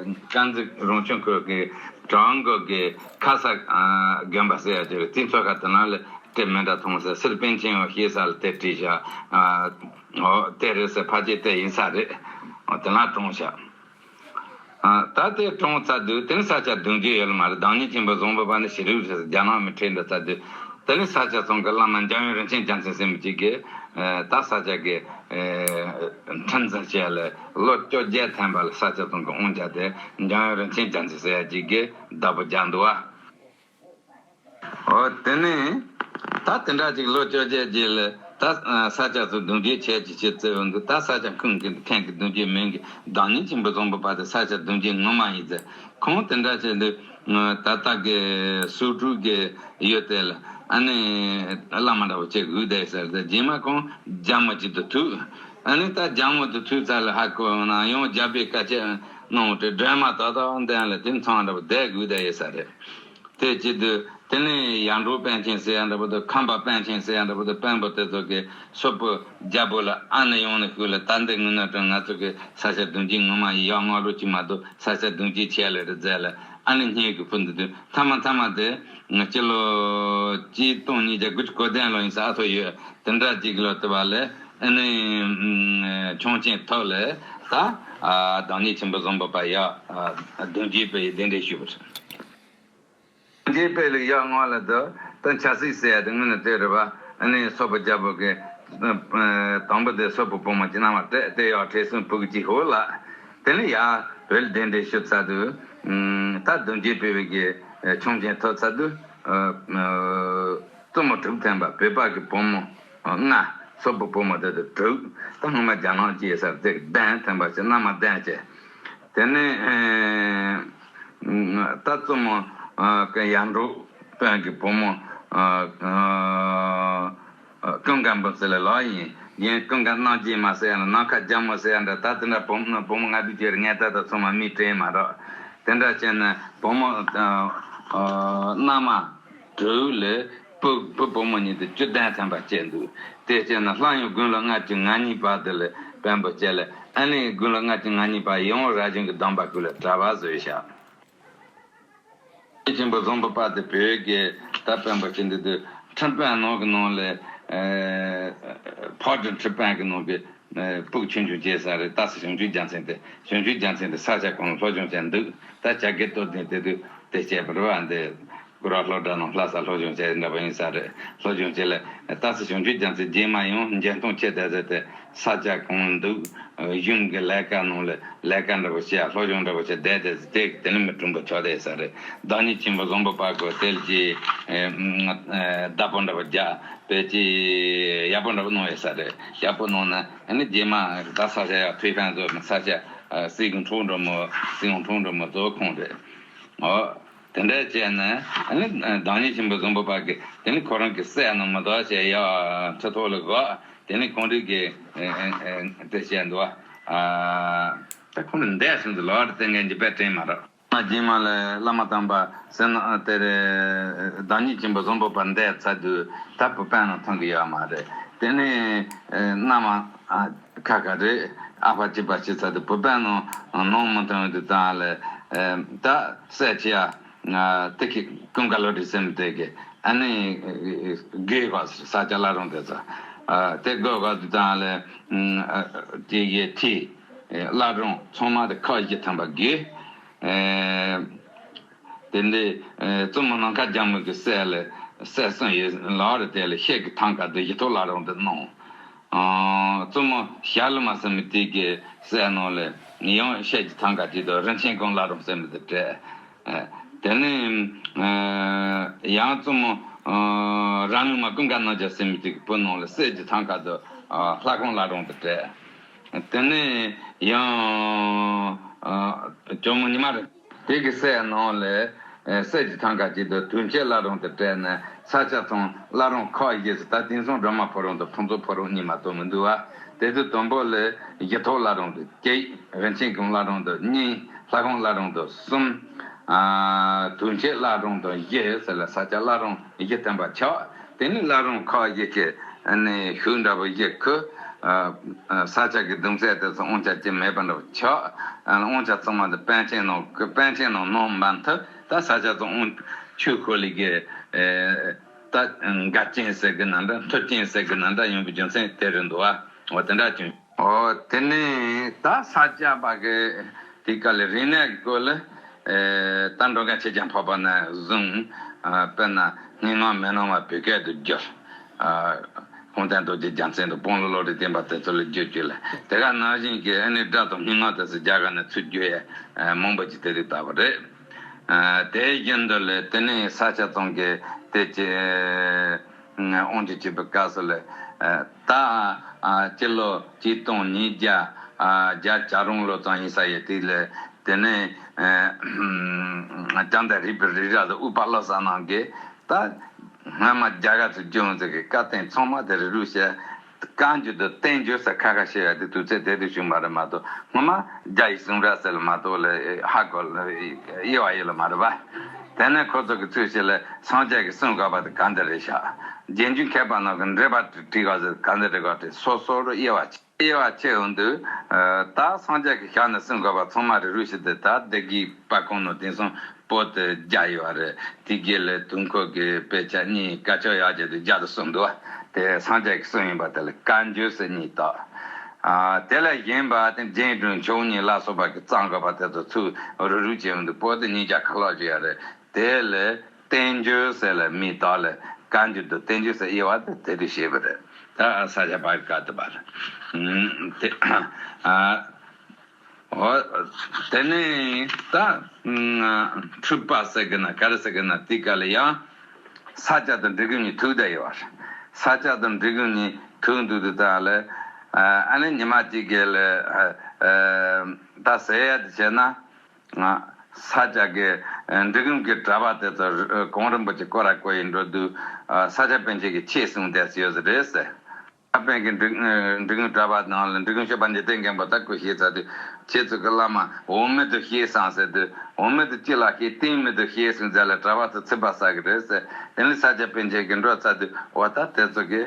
དཀར་མཛེས་རོང་ཆུ་ཁུལ་གྱི་བྲག་འགོ་གི་ཁ་ས་ཨ་དགོན་པ་ཟེར་ཡ་ཅིག་རེད། དེ་ཚོ་ཁ་དེ་ན་ལ་སྤྲེལ་མི་འདྲ་མཐོང་ཟེར། སེར་པན་ཆེན་བ་ཞེས་ས་ལ་དེ་བྲིས་ཤག་ཨ་ཨོ་དེ་རེད་ཟེར། ཕལ་ཆེར་དེ་ཡིན་ས་རེད། ཨོ་དེ་ན་གྲོངས་ཤག་ཨ་ད་དེ་གྲོངས་ཚར་དུས་དེ་ནི་ས་སྐྱ་གདུང་རྒྱུད་ཡོད་ལ་མ་རེད། བདག་ཉིད་ཆེན་པོ་བཟང་པོ་བ་ནི་ཞེ་དྲག་རེད་ཟེར། རྒྱ་ནག་མི་ཁྲིད་འདི་ཚར་དུས། དེ་ནི་ས་སྐྱ་ཚང་གི་བླ་མ་འཇམ་དབྱངས་རིན་ཆེན་རྒྱལ་མཚན་ཟེར་མི་གཅིག་གིས་ཨ་ད་ས་སྐྱ་གི་ཨ་ཁྲིམས་འཛིན་བྱས་ལ་ལོ་བཅོ་བརྒྱད་ཐམ་པ་ལ་ས་སྐྱ་ཚང་གི་དབང་ཆ་དེ་འཇམ་དབྱངས་རིན་ཆེན་རྒྱལ་མཚན་ཟེར་ཡ་གཅིག་གིས་བདག་པོ་རྒྱག་འདུག་བ། འོ་དེ་ནས་ད་དེ་འདྲ་ཅིག་ལོ་བཅོ་བརྒྱད་རྗེས་ལ་ད་ཨ་ས་སྐྱ་ཚོ་གདུང་རྒྱུད་བྱས་ཀྱི་ཕྱིར་ཟེར་འོང་དུས། ད་ས་སྐྱ་ཁོང་གི་མཁན་གྱི་གདུང་རྒྱུད་མིང་གི་བདག་ཉིད་ཆེན་པོ་བཟང་པོ་བ་དེ་ས་སྐྱ་གདུང་རྒྱུད་ངོ་མ་ཡིན་ཟེར། ཁོང་དེ་འདྲ་བྱས་དུས་ད་ལྟ་གི་སུ་ཀྲུའུ་གི་ཡུལ་དེ་ལ་ཨ་ནི་བླ་མ་འདྲ་བོ་བྱས་སྒུག་བསྡད་ཟེར་ཏེ། རྗེས་མ་ཁོང་རྒྱལ་མོ་གཅིག་ཏུ་ཐུག་ཨ་ནི་ད་རྒྱལ་མོ་དུ་ཐུག་ཚར་ལ་ཧ་གོ་ན་ཡང་རྒྱལ་པོའི་བཀའ་ཆད་གནང་སྟེ་སྒྲོལ་མ་ཏག་ཏག་འདོན་ལ་དེ་ཚང་འདྲ་བོ་བསྡད་སྒུག་བསྡད་ཡོད་ས་རེད། དེ་བྱེད་དུས་དེ་ནས་ཡར་འབྲོག་པཎ་ཆེན་ཟེར་ཡ་འདྲ་པོ་དང་། ཁམས་པ་པཎ་ཆེན་ཟེར་ཡ་འདྲ་པོ་དང་། དཔོན་པོ་དེ་ཚོ་གིས་སོག་པོ་རྒྱལ་པོ་ལ་ཨ་ནི་ཡོང་ནས་ཤུལ་ལ། ད་འདི་ངུ་ན་དྲང་ང་ཚོ་གི་ས་སྐྱ་གདུང་རྒྱུད་ངོ་མ་ཡིན། ཡར་སྔ་ལོ་གཅིག་མ་གཏོགས་ས་སྐྱ་གདུང་རྒྱུད་ཆད་ལེ་རེད་ཟེར་ལ་ཨ་ནི་སྙད་གི་ཕུ་འདི་དུས། མཐའ་མ་མཐའ་མ་དེ་ང་སྤྱི་ལོ་གཅིག་སྟོང་ཉིས་བརྒྱ་དགུ་བཅུ་གོ་བདུན་ལོ་ཡིན་ས་ཨ་ཐོ་ཡོད། དེ་འདྲ་ཅིག་ལོ་དུ་བ་ལས་ཨ་ནི་ཆོས་ཆེན་ཐོག་ལས་ད་ཨ་བདག་ཉིད་ཆེན་པོ་བཟང་པོ་བ་ཡ་ཨ་གདུང་རྒྱུད་པའི་གདན་འདྲེན་ཞུས་པ་རེད། རྗེ་དཔལ་ལུགས་ཡར་སྔོན་ལ་དུ་ད་ཆབ་སྲིད་ཟེར་ཡ་དེ་དངོས་གནས་དེ་རེད་བ། ཨ་ནི་སོག་པོ་རྒྱལ་པོ་གི་ཨ་དང་པོ་དེ་སོག་པོ་བུ་མོ་གཅིག་མནའ་མ་སྤྲད་དེ་ཡར་ཁྲིད་སོང་། ཕྲུ་གུ་གཅིག་ཤོར་ལ། དེ་ནས་ཡར་བོད་གདན་འདྲེན་ཞུས་ཚར་དུས་ད་གདུང་རྒྱུད་སྤེལ་བའི་གི་ཆོས་ཆེན་ཐོབ་ཚར་དུས་ཨ་ཨ་བཙུན་མོ་དྲུག་ཐམ་པ། བོད་པ་གི་བུ་མོ་ལྔ། སོག་པོ་བུ་མོ་དེ་དུ་དྲུག་ད་སྔོན་མ་རྒྱ་ནག་སྐྱེས་ས་དེ་གདན་ཐམ་པ་ཞིག་མནའ་མ་གདན་བྱས། དེ་ནས་ཨ་ད་བཙུན་མོ་ཨ་ཀ་ཡར་འབྲོག་དཔོན་གྱི་བུ་མོ་ཨ་ཨ་ཀུན་དགའ་འབུམ་ཚོགས་ལ་ལོག་ཡིན། ཡིན་ཀུན་དགའ་རྣམ་རྒྱལ་མ་ཟེར་ཡ་ན་ནམ་མཁའ་རྒྱལ་མོ་ཟེར་ཡ་འདྲ། ད་དེ་འདྲ་བུ་མོ་བུ་མོ་ལྔ་བདོ་ཅིག་རེད། ངས་ད་ལྟ་ཚང་མ་མིང་དྲན་མ་རག་དེ་འདྲ་བྱས་ན་བུ་མོ་ཨ་ཨ་མནའ་མ་དྲུག་ལས་བུ་བུ་བུ་མོ་གཉིས་དེ་བཅུ་བདུན་ཐམ་པ་སྐྱེས་འདུག་དེ་བྱས་ན་སླར་ཡང་དགུང་ལོ་ལྔ་བཅུ་ང་གཉིས་བར་དེ་ལ་དཔོན་པོ་བྱས་ལ། ཨ་ནི་དགུང་ལོ་ལྔ་བཅུ་ང་གཉིས་བར་ཡང་རྭ་ཅན་གྱི་སྡོམ་པ་ཀུན་ལ་གྲྭ་པ་བཟོས་ཤག་དེ་ཆེན་པོ་བཟང་པོ་དཔལ་དེ་བོད་ཀྱི་ད་དཔོན་པོ་ཆེན་འདི་དུས་ཁྲིམས་དཔོན་ནང་གི་ནང་ལས་ཨེ་ཕོ་བྲང་ཁྲི་དཔོན་གྱི་ནང་གི་ཨེ་ཕྲུ་གུ་ཆུང་ཆུང་སྐྱེས་ས་རེད། ད་སི་བྱང་ཆུབ་རྒྱལ་མཚན་དེ་བྱང་ཆུབ་རྒྱལ་མཚན་དེ་ས་སྐྱ་གོང་ལ་སློབ་སྦྱོང་བྱས་འདུག་ད་བྱ་དགའ་ཏོ་དེ་དེ་དུས་དེ་བྱས་པ་རེད་བ། འདི་གུ་ར་སློབ་གྲྭ་ནང་ལྷ་ས་སློབ་སྦྱོང་བྱས་འདྲ་པོ་ཡིན་ས་རེད། སློབ་སྦྱོང་བྱས་ལ་ད་སི་བྱང་ཆུབ་རྒྱལ་མཚན་རྗེས་མ་ཡང་འཇོན་ཐང་ཆེ་དེ་ཟེར་ཏེ་ས་སྐྱ་གོང་འདུག་གཞུང་གི་ལས་ཀ་ནང་ལ་ལས་ཀ་འདྲ་པོ་བྱས། སློབ་སྦྱོང་འདྲ་པོ་བྱས་བསྡད་དེ་དེ་དེ་ནི་མི་གྲུང་པོ་ཆགས་བསྡད་ས་རེད། བདག་ཉིད་ཆེན་པོ་བཟང་པོ་དཔལ་གོ་དེ་ལ་ཅིག་ཨེ་ཨེ་བདག་པོ་འདྲ་པོ་རྒྱག་པས་ཅིག་ཡག་པོ་འདྲ་པོ་གནང་ཡོད་ས་རེད། ཡག་པོ་གནང་ན་ཨ་ནི་རྗེས་མ་ད་ས་སྐྱ་ཡག་ཐོས་ཕན་ཚོ་ས་སྐྱ་ཨ་སྲིད་གི་འཕྲོ་འགྲོ་མོ་སྲིད་གི་འཕྲོ་འགྲོ་མོ་གཙོ་བོ་ཁོང་རེད། ཨོ། དེ་འདྲ་བྱས་ནས་ཨ་ནི་བདག་ཉིད་ཆེན་པོ་བཟང་པོ་དཔལ་གྱིས་དེ་ནི་ཁོ་རང་གི་སྲས་ནང་མི་དོ་བྱས་ཡ་ཁྲི་ཐོག་ལ་བཞག་དེ་ནི་ཁོང་རིགས་ཀྱི་ཨེ་ཨེ་ཨེ་དེ་བྱས་འདུག་ཨ་ད་ཁོང་རིགས་འདས་སོང་ཚེ་ལོ་ཨར་ཏེ་ངས་འཇིགས་པ་དྲན་མ་རོགས། རྗེས་མ་ལ་བླ་མ་དམ་པ་སེ་ན་དེ་རེད། བདག་ཉིད་ཆེན་པོ་བཟང་པོ་དཔལ་འདས་ཚར་དུས་ད་བུ་དཔོན་ནང་ཐོན་གི་ཡོད་མ་རེད། དེ་ནི་ཨེ་མནའ་མ་ཨ་ཁ་ཁ་རེད། ཨ་ཕ་གཅིག་པ་ཤི་ཚར་དུས་བུ་དཔོན་ནང་ནང་མི་ཐོན་དུས་ད་ལ་ཨེ་ད་སྲས་ཆེ་ཡ། དེ་གི་ཀུན་དགའ་བློ་གྲོས་ཟེར་མི་དེ་གི་ཨ་ནི་དགོས་པ་ས་སྐྱ་བླ་རུང་དེ་ཚོ་དེ་དགོས་པ་དེ་དང་ལས་དེ་གི་ཁྲི་བླ་རུང་ཚང་མ་དེ་ཁག་བཞི་ཐམ་པ་དགོས། དེ་འདྲའི་བཙུན་མོ་ནམ་མཁའ་རྒྱལ་མོ་གི་སྲས་ལ་སྲས་གསུམ་ཡོད་ལགས་རེད། དེ་ལ་ཤེལ་གྱི་ཐང་ཀ་དེ་གཞི་ཐོག་བླ་རུང་དུ་གནང་། བཙུན་མོ་ཞྭ་ལུ་མ་ཟེར་མི་དེ་གི་སྲས་ནང་ལ་ཡང་ཤེལ་གྱི་ཐང་ཀ་དེ་དང་རིན་ཆེན་སྒང་བླ་རུང་ཟེར་མི་དེ་སྤྲད། དེ་ནས་ཡང་བཙུན་མོ་རང་ལུས་མ་ཀུན་དགའ་རྣམ་རྒྱལ་ཟེར་མི་དེ་གི་བུ་ནང་ལ་གསེར་གྱི་ཐང་ཀ་དང་ལྷ་ཁང་བླ་རུང་དུ་སྤྲད། དེ་ནས་ཡང་ཇོ་མོ་ཉི་མ་རེད། དེ་གི་སྲས་ནང་ལ་གསེར་གྱི་ཐང་ཀ་གཅིག་དང་དུས་མཆེད་བླ་རུང་དུ་སྤྲད་ནས་ས་སྐྱ་ཚང་བླ་རུང་ཁག་བཞི་ཟེར། ད་དེང་སང་སྒྲོལ་མ་ཕོ་བྲང་དང་ཕུན་ཚོགས་ཕོ་བྲང་གཉིས་མ་གཏོགས་མི་འདུག་བ། དེ་ཚོ་དང་པོ་ལ་གཞི་ཐོག་བླ་རུང་དུ་གཅིག་རིན་ཆེན་སྒང་བླ་རུང་དུ་གཉིས། ལྷ་ཁང་བླ་རུང་དུ་གསུམ། དུས་མཆེད་བླ་རུང་དུ་བཞི་ཟེར་ལ་ས་སྐྱ་བླ་རུང་བཞི་ཐམ་པ་ཆགས། དེ་ནི་བླ་རུང་ཁག་བཞི་གི་ནི་ཤུལ་འདྲ་པོ་བཞི་ཁུ། ས་སྐྱ་གི་གདུང་སྲས་དེ་ཚོ་དབང་ཆ་ཅི་མེད་པ་འདྲ་པོ་ཆགས། དབང་ཆ་ཚང་མ་དེ་པཎ་ཆེན་ནང་པཎ་ཆེན་ནང་གནང་མ་ཐུབ། ད་ས་སྐྱ་ཚོ་དབང་ཆོས་ཁོ་ལི་གི་ད་འགལ་རྐྱེན་ཟེར་གི་ན་འདྲ། མཐུན་རྐྱེན་ཟེར་གི་ན་འདྲ་ཡོང་པའི་རྒྱུ་མཚན་དེ་རེད་འདུག་བ། འོ་དེ་འདྲ་བྱུང་། འོ་དེ་ནས་ད་ས་སྐྱ་པ་གི་དེ་ག་ལ་རིག་གནས་ཀྱི་སྐོར་ལ་ད་འགྲོ་མཁན་ཆེ་ཆུང་འཕགས་པ་ནས་བཟུང་། དཔེར་ན་སྙན་ངག་མི་སྣང་བ་བོད་སྐད་དུ་བསྒྱུར། ཧཱུྃ་ལྡན་རྡོ་རྗེ་རྒྱལ་མཚན་དང་དཔོན་སློབ་བློ་གྲོས་བསྟན་པ་དེ་ཚོ་ལ་བསྒྱུར་བཅུག་ལ། དེ་ག་ནང་བཞིན་གྱི་ཨ་ནི་སྒྲ་དང་སྙན་ངག་དེ་ཚོ་རྒྱ་གར་ནས་ཚུར་བསྒྱུར་ཡས་མང་པོ་ཅིག་དེ་རིགས་ལྟ་བུ་རེད། དེ་བཞིན་དུ་ལས་དེ་ནས་ས་སྐྱ་ཚང་གི་དེ་ཅི་དབང་ཆ་བྱེད་པའི་སྐབས་སུ་ལས་ད་སྤྱི་ལོ་ཆིག་སྟོང་ཉིས་བརྒྱ་བརྒྱད་ཅུ་གྱ་རུང་ལོ་ཙམ་ཡིན་ས་ཡོད་དུས་ལས། དེ་ནས་ལྕགས་མདའ་རིག་པའི་རི་རབ་ཏུ་དབུ་པ་བློ་བཟང་རྣམས་ཀྱིས་ད་སྔ་མ་རྒྱ་གར་དུ་བྱུང་ཟེར་གི་བཀའ་བསྟན་ཚང་མ་དེ་རེ་རུ་བྱས། བཀའ་འགྱུར་དང་བསྟན་འགྱུར་ཟེར་ཁ་ཁ་བཤད་ཡ་དེ་དུས་ཚོད་དེ་དུས་བྱུང་བ་རེད་མ་གཏོགས། སྔོན་མ་རྒྱ་ཡི་གསུང་རབ་ཟེར་ལ་མ་གཏོགས་ལ་ཧ་གོ་ལ་དབྱེ་བ་ཡོད་ལ་མ་རེད་པ། དེ་ནས་ཁོ་ཚོ་གི་ཚུལ་བྱེད་ལ་སངས་རྒྱས་ཀྱི་གསུང་དགོས་པ་དེ་ག་འདི་རེད་ཤག་རྗེས་འཇུག་མཁས་པ་རྣམས་ཀྱི་འགྲེལ་པ་བྲིས་དགོས་ཟེར་ག་འདི་རེད་ག་དེ་སོ་སོ་རུ་དབྱེ་བ་ཕྱེ། དབྱེ་བ་ཕྱེ་ཡོང་དུས། ད་སངས་རྒྱས་ཀྱི་ཞལ་ནས་གསུང་དགོས་པ་ཚང་མ་རེ་རུ་ཞིག་དེ་ད་སྡེ་དགེ་པ་ཁོང་ནང་དེང་སང་བོད་དུ་རྒྱ་ཡོད་རེད། དེ་གའི་ལས་དུས་འཁོར་གྱི་དཔེ་ཆ་གཉིས་བཀའ་ཆོས་ཡར་རྒྱས་དུ་རྒྱ་དུ་གསུངས་འདུག་བ། དེ་སངས་རྒྱས་ཀྱི་གསུང་ཡིན་པ་དེ་ལ་བཀའ་འགྱུར་ཟེར་གཉིས་བཏགས། དེ་ལས་གཞན་པ་དེ་རྗེ་དྲུང་ཆོས་དབྱིངས་ལ་སོགས་པ་གི་གཙང་དགོས་པ་དེ་ཚོ་ཚུར་རེ་རུ་བྱས་ཡོང་དུས་བོད་དུ་གཉིས་བརྒྱ་ཁ་ལོག་ཅིག་ཡོད་རེད། དེ་ལས་བསྟན་འགྱུར་ཟེར་ལ་མིང་བཏགས་ལ་བཀའ་འགྱུར་དང་བསྟན་འགྱུར་ཟེར་དབྱེ་བ་དེ་དེ་དུས་ཤེས་པ་རེད། ད་ས་སྐྱ་པ་གི་བཀའ་དེ་བར། དེ་ཨ་འོ་དེ་ནས་ད་འཁྲུལ་པ་ཟེར་གི་ན་ག་རེ་ཟེར་གི་ན་དེ་ག་ལ་ཡང་ས་སྐྱ་དང་འབྲི་གུང་གཉིས་ཐུག་བསྡད་ཡོད་པ་རེད། ས་སྐྱ་དང་འབྲི་གུང་གཉིས་ཐུག་འདུག་དུས་ད་ལ་ཨ་ནི་ཉི་མ་གཅིག་གི་ལ་ད་ཟེར་ཡ་དེ་བྱས་ན། ས་སྐྱ་གི་འབྲི་གུང་གི་གྲྭ་པ་དེ་ཚོ་གངས་རིན་པོ་ཆེ་སྐོར་ར་སྐོར་ཡི་འགྲོ་དུས། ས་སྐྱ་པཎ་ཆེན་གྱི་ཆོས་གསུང་བསྡད་ཡོད་ས་རེད་ཟེར། ས་སྐྱ་པཎ་གྱིས་འབྲི་གུང་གྲྭ་པ་ནང་ལ་འབྲི་གུང་ཤོད་པ་འཇིག་རྟེན་མཁན་པོ་ད་ཁོ་ཤེས་ཚར་དུས་ཁྱེད་ཚོ་གི་བླ་མ་འོག་མིན་དུ་གཤེགས་སོང་ཟེར་དུས། འོག་མིན་དུ་ཅི་ལ་གཤེགས། སྟེང་མིན་དུ་གཤེགས་སོང་ཟེར་ལ་གྲྭ་པ་ཚོ་ཚིག་པ་ཟ་གི་རེད་ཟེར། དེ་ནས་ས་སྐྱ་པཎ་ཆེན་གྱིས་འགྲོ་ཚར་དུས་འོ་ད་དེ་ཚོ་གི་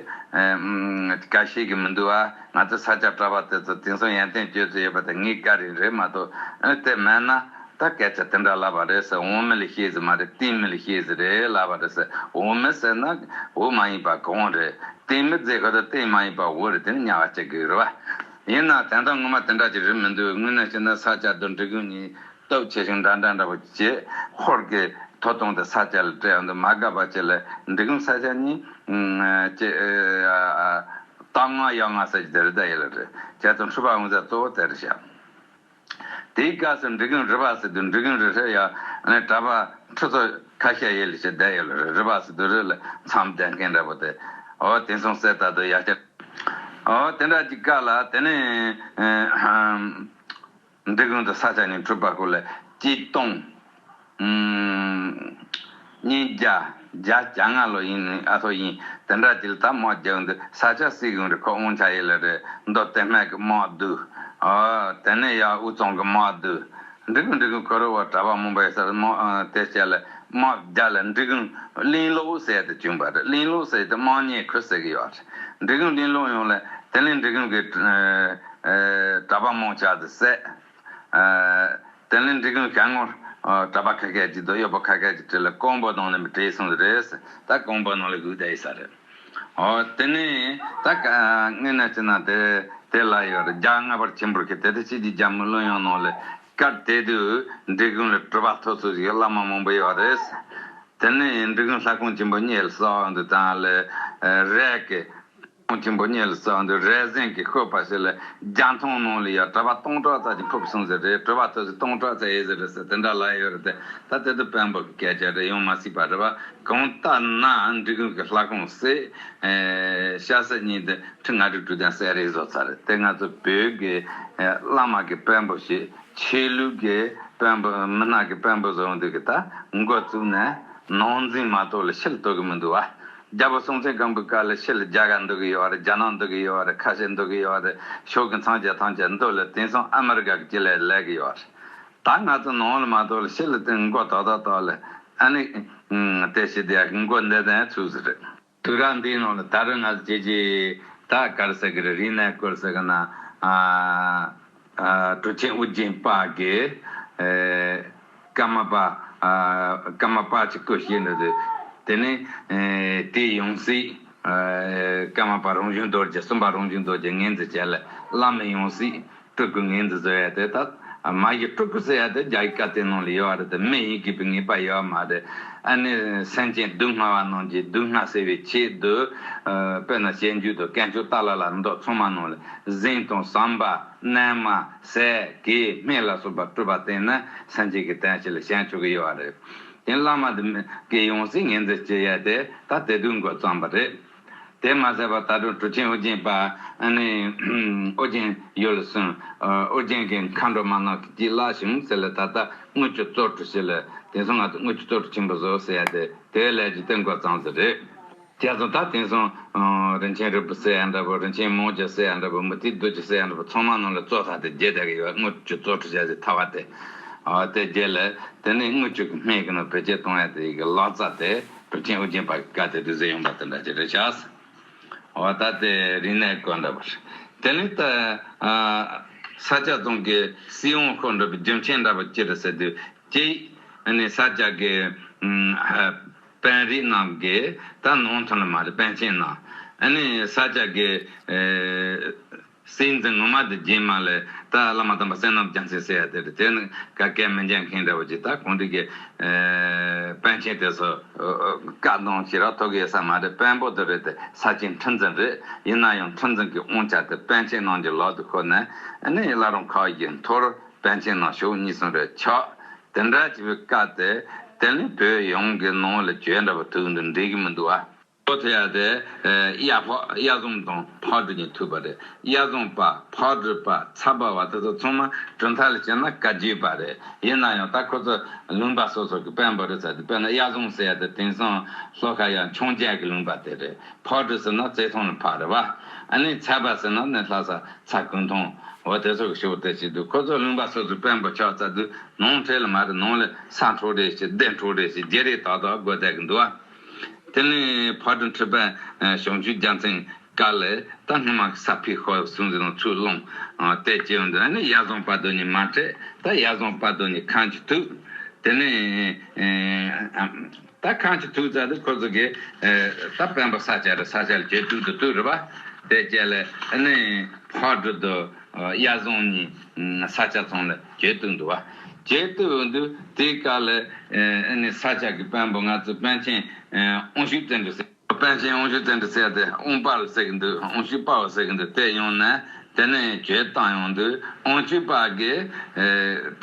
ག་ཤེས་གི་མི་འདུག་ཨ། ང་ཚོ་ས་སྐྱ་གྲྭ་པ་དེ་ཚོ་དེང་སང་ཡོན་ཏན་སྤྱོད་ཚུལ་ཡོད་པ་དེ་ངའི་བཀའ་དྲིན་རེད་མ་གཏོགས། ཨ་དེ་མེད་ན་ད་སྐད་ཆ་དེ་འདྲ་ལབ་པ་རེད་ཟེར། འོག་མིན་ལ་གཤེགས་ཟེར་མ་རེད། སྟེང་མིན་ལ་གཤེགས་ཟེར་རེད་ལབ་པ་རེད་ཟེར། འོག་མིན་ཟེར་ན་འོག་མ་ཡིན་པ་གང་རེད། སྟེང་མིན་ཟེར་ཁོ་ད་སྟེང་མ་ཡིན་པ་འོག་རེད། དེ་ནི་དམྱལ་བ་སྐྱེ་གི་རེད་བ། ཡིན་ན་དོན་དག་ངོ་མ་དེ་འདྲ་ཅིག་རེད་མི་འདུག་དངོས་གནས་བྱས་ན་ས་སྐྱ་དང་འབྲི་གུང་གཉིས་སྟོབས་ཆེ་ཞིང་འདྲ་འདྲ་འདྲ་པོ་བྱས། ཧོར་གྱི་མཐོ་སྟོང་དེ་ས་སྐྱ་ལ་སྤྲད་ཡོང་དུས་མ་དགའ་བ་བྱས་ལ་འབྲི་གུང་ས་སྐྱ་གཉིས་ཀྱི་ཨ་ཨ་སྟག་ང་ཡ་ང་ཟེར་གྱི་དེ་རེད་ད་ཡོད་ལ་རེད། བྱས་ཙང་འཁྲུལ་པ་འོང་ས་གཙོ་བོ་དེ་རེད་ཤག་དེའི་སྐབས་སུ་འབྲི་གུང་རི་པ་ཟེར་དུས་འབྲི་གུང་རི་ཧྲེ་ཡ་ཨ་ནི་གྲྭ་པ་ཁྲི་ཚོ་ཁ་ཤས་ཡོད་ལ་བྱས་བསྡད་ཡོད་ལ་རེད། རི་པ་ཟེར་དུས་རི་ལ་མཚམས་བསྡད་མཁན་འདྲ་པོ་དེ། འོ་དེང་སང་གསེར་རྟ་དང་ཡ་ཤ། འོ་དེ་འདྲ་གྱི་སྐབས་ལ་དེ་ནས་ཨ་འབྲི་གུང་དང་ས་སྐྱ་གཉིས་འཁྲུལ་པ་ཁོ་ལ་ཆིག་སྟོང་ཉིས་བརྒྱ་བརྒྱད་ཅུ་གྱ་ལྔ་ལོ་ཡིན་ནི་ཨ་ཐོ་ཡིན། དེ་འདྲ་ཅིག་ལ་ད་དམག་རྒྱག་འདུག་ས་སྐྱ་སྲིད་གཞུང་རེད། ཁོ་དབང་ཆ་ཡོད་ལ་རེད། མདོ་དེ་སྨད་ཀྱི་དམག་བསྡུས། ཨོ་དེ་ནས་ཡང་དབུས་གཙང་གི་དམག་བསྡུས། འབྲི་གུང་འབྲི་གུང་ཁོ་རང་བ་གྲྭ་པ་མང་པོ་ཡོད་ས་རེད། དམག་དེ་བྱས་ལ་དམག་རྒྱག་ལ་འབྲི་གུང་གླིང་ལོག་ཟེར་དེ་བྱུང་བ་རེད། གླིང་ལོག་ཟེར་དེ་དམག་ཉེ་ཁུལ་ཟེར་གི་ཡོད་རེད། འབྲི་གུང་གླིང་ལོག་ཡོང་ལ་དེ་ནས་འབྲི་གུང་གི་གྲྭ་པ་མང་ཆེ་དེ་བསད། དེ་ནས་འབྲི་གུང་ཞལ་ངོ་ ཨ་གྲྭ་པ་ཁ་ཁ་ཅིག་དང་གཡོག་པོ་ཁ་ཁ་ཅིག་བྲིས་ལ་ཀོང་པོ་ནང་ལ་མི་བྲིས་སོང་རེད། ད་ཀོང་པོ་ནང་ལ་སྒུག་བསྡད་ཡོད་ས་རེད། ཨོ་དེ་ནས་ད་ཀ་དངོས་གནས་བྱས་ན་དེ་དེ་ལ་ཡོད་རེད། རྒྱ་སྔ་བར་ཆེན་པོར་གི་དེ་དེ་ཕྱི་རྒྱལ་རྒྱ་མི་བློན་ཡང་ནང་ལ་སྐབས་དེ་དུས་འབྲི་གུང་ལ་གྲྭ་པ་ཐོབ་ཚུལ་ཞིག་བླ་མ་མང་པོ་ཡོད་རེད། དེ་ནས་འབྲི་གུང་ལྷ་ཁང་ཆེན་པོ་གཉིས་ལ་གསོལ་འདུག་དང་ལ་རས་ཀྱི་ཁང་ཆེན་པོ་གཉིས་ལ་གསོལ་འདུག་རས་གཟན་གྱི་ཤོད་པ་ཞིག་ལ་རྒྱ་མཐོང་ནང་ལ་ཡ་གྲྭ་པ་སྟོང་ཕྲག་ཙམ་ཅིག་ཕུབ་སོང་ཟེར་རེད། གྲྭ་པ་ཐོབ་ཚུལ་སྟོང་ཕྲག་ཙམ་ཡོད་ཟེར་རེད་ཟེར་དེ་འདྲ་ལ་ཡོད་རེད་དེ། ད་དེ་དུས་བོན་པོ་གི་སྐད་ཆ་རེད། ཡོང་མ་སྲིད་པ་རེད་བ། གང་ལྟར་ན་འབྲི་གུང་གི་ལྷ་ཁང་གསེར་ཤ་ཟེར་གཉིས་དེ་ཁྲི་ལྔ་དྲུག་དྲུག་དང་གསེར་རེ་བཟོ་ཚར་རེད། དེ་ང་ཚོ་བོད་ཀྱི་བླ་མ་གི་བོན་པོ་ཞིག་ཆོས་ལུགས་ཀྱི་བོན་པོ་མི་སྣ་གི་བོན་པོ་བཟོ་འདུག་གི་ད་འགོ་བཙུགས་ནས་ནང་འཛིང་མ་གཏོགས་ལ་ཕྱི་ལ་གཏོད་གི་མི་འདུག་བ། རྒྱལ་པོ་སྲོང་བཙན་སྒམ་པོའི་སྐབས་ལ་ཕྱི་ལ་རྒྱ་གར་འདུག་གི་ཡོད་རེད། རྒྱ་ནག་འདུག་གི་ཡོད་རེད། ཁ་ཤས་འདུག་གི་ཡོད་རེད། ཕྱོགས་ཀྱི་མཚམས་བརྒྱད་ཐམས་ཅད་འདུག་ལ་དེང་སང་ཨ་མི་རི་ཀ་གི་སྤྱི་ལ་ལས་གི་ཡོད་རེད། ད་ང་ཚོ་ནང་ལ་མ་གཏོགས་ལ་ཕྱི་ལ་དེ་འགོ་ཏག་ཏག་ཏག་ལ་ཨ་ནི་དེ་ཞིག་དེ་འགོ་འདི་དང་ཚུགས་ཟེར་རེད། དུས་རབས་འདིའི་ནང་ལ་ད་རུང་ང་ཚོ་ཅི་ཅི་ད་ག་རེ་ཟེར་གི་རེད། རིག་གནས་སྐོར་ཟེར་གི་ན། ཨ་ཨ་གྲུབ་ཆེན་ཨོ་རྒྱན་པ་གི་ཨེ་ཀརྨ་པ་ཨ་ཀརྨ་པ་ཅིག་སྐུ་གཤེགས་འདུག་དེ་ནས་ཨེ་དེའི་ཡང་སྲིད་ཨེ་ཀརྨ་པ་རང་བྱུང་རྡོ་རྗེ། གསུམ་པ་རང་བྱུང་རྡོ་རྗེ་ངོས་འཛིན་བྱས་ལ་བླ་མའི་ཡང་སྲིད་སྤྲུལ་སྐུ་ངོས་འཛིན་བཟོ་ཡ་དེ། ད་མ་གཞི་སྤྲུལ་སྐུ་ཟེར་ཡ་དེ་རྒྱ་ཡིག་བཀའ་བསྟན་ནང་ལ་ཡོད་རེད་དེ། མི་ཡི་གུས་པའི་ངེས་པ་ཡོད་མ་རེད། ཨ་ནི་སེམས་ཅན་སྡུག་བསྔལ་བ་རྣམས་ཀྱི་སྡུག་བསྔལ་སེལ་བའི་ཆེད་དུ། ཨ་དཔེར་ན་སྤྱོད་འཇུག་དང་དཀོན་མཆོག་ཏཱ་ལ་ལ་མདོ་ཚང་མ་ནང་ལ་གཟན་དང་ཟམ་པ་གནོད་མ་ཟས་གོས་སྨན་ལ་སོགས་པ་སྤྲུལ་པ་བསྟན་ནས་སེམས་ཅན་གྱི་དོན་ཞིག་ལ་བྱང་ཆུབ་ཀྱི་ཡོད་རེད། དེ་བླ་མ་དེ་གི་ཡང་སྲིད་ངོས་འཛིན་བྱེད་ཡ་དེ་ད་དེ་དུས་འགོ་བརྩམས་པ་རེད། དེ་མ་ཟད་པ་ད་དུང་གྲུབ་ཆེན་ཨོ་རྒྱན་པ་ཨ་ནི་ཨོ་རྒྱན་ཡུལ་ལ་སོང་། ཨོ་རྒྱན་གྱི་མཁའ་འགྲོ་མ་རྣམས་ཀྱིས་བསླབ་ཞིང་ཟེར་ལ་ད་ལྟ་དངུལ་ཆུ་གཙོ་གྲུབ་ཞིག་ལ་དེང་སང་ང་ཚོ་དངུལ་ཆུ་གཙོ་གྲུབ་ཆེན་པོ་བཟོ་ཟེར་ཡ་དེ་དེའི་ལས་ཀྱི་སྟེང་འགོ་བརྩམས་ཟེར་རེད། དེ་ཚོ་ད་དེང་སང་རིན་ཆེན་རིལ་བུ་ཟེར་ཡ་འདྲ་པོ། རིན་ཆེན་མང་ཇོ་ཟེར་ཡ་འདྲ་པོ། མུ་ཏིག་རྡོ་རྗེ་ཟེར་ཡ་འདྲ་པོ་ཚང་མ་ནང་ལ་གཙོ་ཐག་དེ་རྒྱས་བསྡད་ཀྱི་ཡོད། དངུལ་ཆུ་གཙོ་གྲུབ་བྱ་ཞིག་ཐ་བ་དེ། ཨ་དེ་རྒྱས་ལ་དེ་ནས་དངུལ་ཆུ་གི་སྨན་གྱི་ནང་བེད་སྤྱོད་གཏོང་ཡ་དེ་ཡི་གི་ལག་རྩལ་དེ་གྲུབ་ཆེན་ཨོ་རྒྱན་པ་གི་བཀའ་དེ་དུས་ཚོད་ཡོང་པ་དེ་འདྲ་ཅིག་རེད་ཤག་འོ་ད་དེ་རིག་གནས་སྐོར་འདྲ་པོ་རེད། དེ་ནས་ད་ཨ་ས་སྐྱ་རྫོང་གི་སྲིད་དབང་ཤོར་འགྲོ་བའི་རྒྱུ་མཚན་འདྲ་པོ་ཅི་རེད་ཟེར་དུས། གཅིག་ཨ་ནི་ས་སྐྱ་གི་ཨ་དཔོན་རིགས་རྣམས་ཀྱིས་ད་ནང་ཐོན་ལ་མ་རེད། པཎ་ཆེན་རྣམས་ཨ་ནི་ས་སྐྱ་གི་ཨེ་སྲིད་འཛིན་ངོ་མ་དེ་རྗེས་མ་ལ་ད་བླ་མ་དམ་པ་བསོད་ནམས་རྒྱལ་མཚན་ཟེར་ཡ་དེ་རེད། དེ་ནི་ག་གེ་མི་འཇོན་མཁན་འདྲ་བོ་ཅིག་ད་གང་འདྲ་གི་ཨེ་པཎ་ཆེན་དེ་ཚོ་བཀའ་གནང་ཞེ་དྲག་ཐོབ་གི་ཡོད་ས་མ་རེད། དཔོན་པོ་དེ་རེད་དེ་ས་ཆེན་ཁྲི་འཛིན་རེད། ཡིན་ན་ཡང་ཁྲི་འཛིན་གྱི་དབང་ཆ་དེ་པཎ་ཆེན་རྣམས་ཀྱི་ལག་ཏུ་ཤོར་ནས་ཨ་ནི་བླ་རུང་ཁ་བའི་ཡུལ་འཐོར། པཎ་ཆེན་རྣམས་ཕྱོགས་གཉིས་གསུམ་རེ་ཆགས། དེ་འདྲ་བྱས་པའི་སྐབས་དེ་དེ་ནི་བོད་ཡོངས་ཀྱི་ནང་ལ་གྱོད་འདྲ་པོ་ཐུག་འདུག་འགྲིག་གི་མི་འདུག་ཨ། གཙོ་ཐུག་ཡ་དེ་གཡའ་ཕག་གཡའ་བཟུང་དང་ཕག་གྲུ་གཉིས་ཐུག་པ་རེད། གཡའ་བཟུང་པ་ཕག་གྲུ་པ་ཚ་པ་བ་དེ་ཚོ་ཚང་མ་གྲུབ་མཐའ་ལ་བྱས་ན་བཀའ་བརྒྱུད་པ་རེད། ཡིན་ན་ཡང་ད་ཁོ་ཚོ་ལུང་པ་སོ་སོ་གི་དཔོན་པོ་རེད་ཟེར་དུས། དཔེར་ན་གཡའ་བཟུང་ཟེར་ཡ་དེ་དེང་སང་ལྷོ་ཁ་ཡ་འཕྱོངས་རྒྱས་ཀྱི་ལུང་པ་དེ་རེད། ཕག་གྲུ་ཟེར་ན་རྩེ་ཐང་ལ་ཕག་རེད་བ། ཨ་ནི་ཚ་པ་ཟེར་ན་ནི་ལྷ་ས་ཚ་ཀུན་ཐང་འོ་དེ་ཚོ་གི་ཕྱོགས་དེ་བྱེད་དུས། ཁོ་ཚོ་ལུང་པ་སོ་སོའི་དཔོན་པོ་ཆགས་ཚར་དུས་ནང་ཁྲལ་ལ་མ་རེད། ནང་ལ་ས་འཕྲོག་རེས་བྱེད། སྡེ་འཕྲོག་རེས་བྱེད། བརྗེ་རེས་ཏག་ཏག་དགོས་བསྡད་ཀྱི་འདུག་བ། དེ་ནས་ཕག་གྲུ་ཁྲི་དཔོན་བྱང་ཆུབ་རྒྱལ་མཚན་སྐབས་ལ་ད་སྔོན་མ་གི་ས་ཕུད་ཤོར་སོང་ཟེར་ནས་ཚུར་སློང་དེ་བྱས་ཡོང་དུས། ཨ་ནི་གཡའ་བཟུང་དཔའ་རྡོ་གཉིས་མ་འཕྲད། ད་གཡའ་བཟུང་དཔའ་རྡོ་གཉིས་ཁམས་ཀྱི་ཐུག་དེ་ནས་ད་ཁམས་ཀྱི་ཐུག་ཚར་དུས་ཁོ་ཚོ་གིས་ད་དཔོན་པོ་ས་སྐྱ་རེད། ས་སྐྱ་ལ་གྱོད་གཏུག་དུ་གཏུག་རེད་བ། དེ་རྗེས་ལ་ཨ་ནི་ཕག་གྲུ་དང་གཡའ་བཟུང་གཉིས་ས་སྐྱ་རྫོང་ལ་གྱོད་གཏུག་འདུག་བ། གྱོད་གཏུག་ཡོང་དུས་དེའི་སྐབས་ལ་ཨ་ནི་ས་སྐྱ་གི་དཔོན་པོ་ང་ཚོ་པཎ་ཆེན་དབང་ཕྱུག་བརྩོན་འགྲུས་ཟེར། པཎ་ཆེན་དབང་ཕྱུག་བརྩོན་འགྲུས་ཟེར་དེ་དབང་པ་ལ་ཟེར་གི་འདུག་དབང་ཕྱུག་དཔའ་བོ་ཟེར་གི་འདུག་དེ་ཡོང་ནས་དེ་ནས་གྱོད་བཏང་ཡོང་དུས་དབང་ཕྱུག་པ་གིས་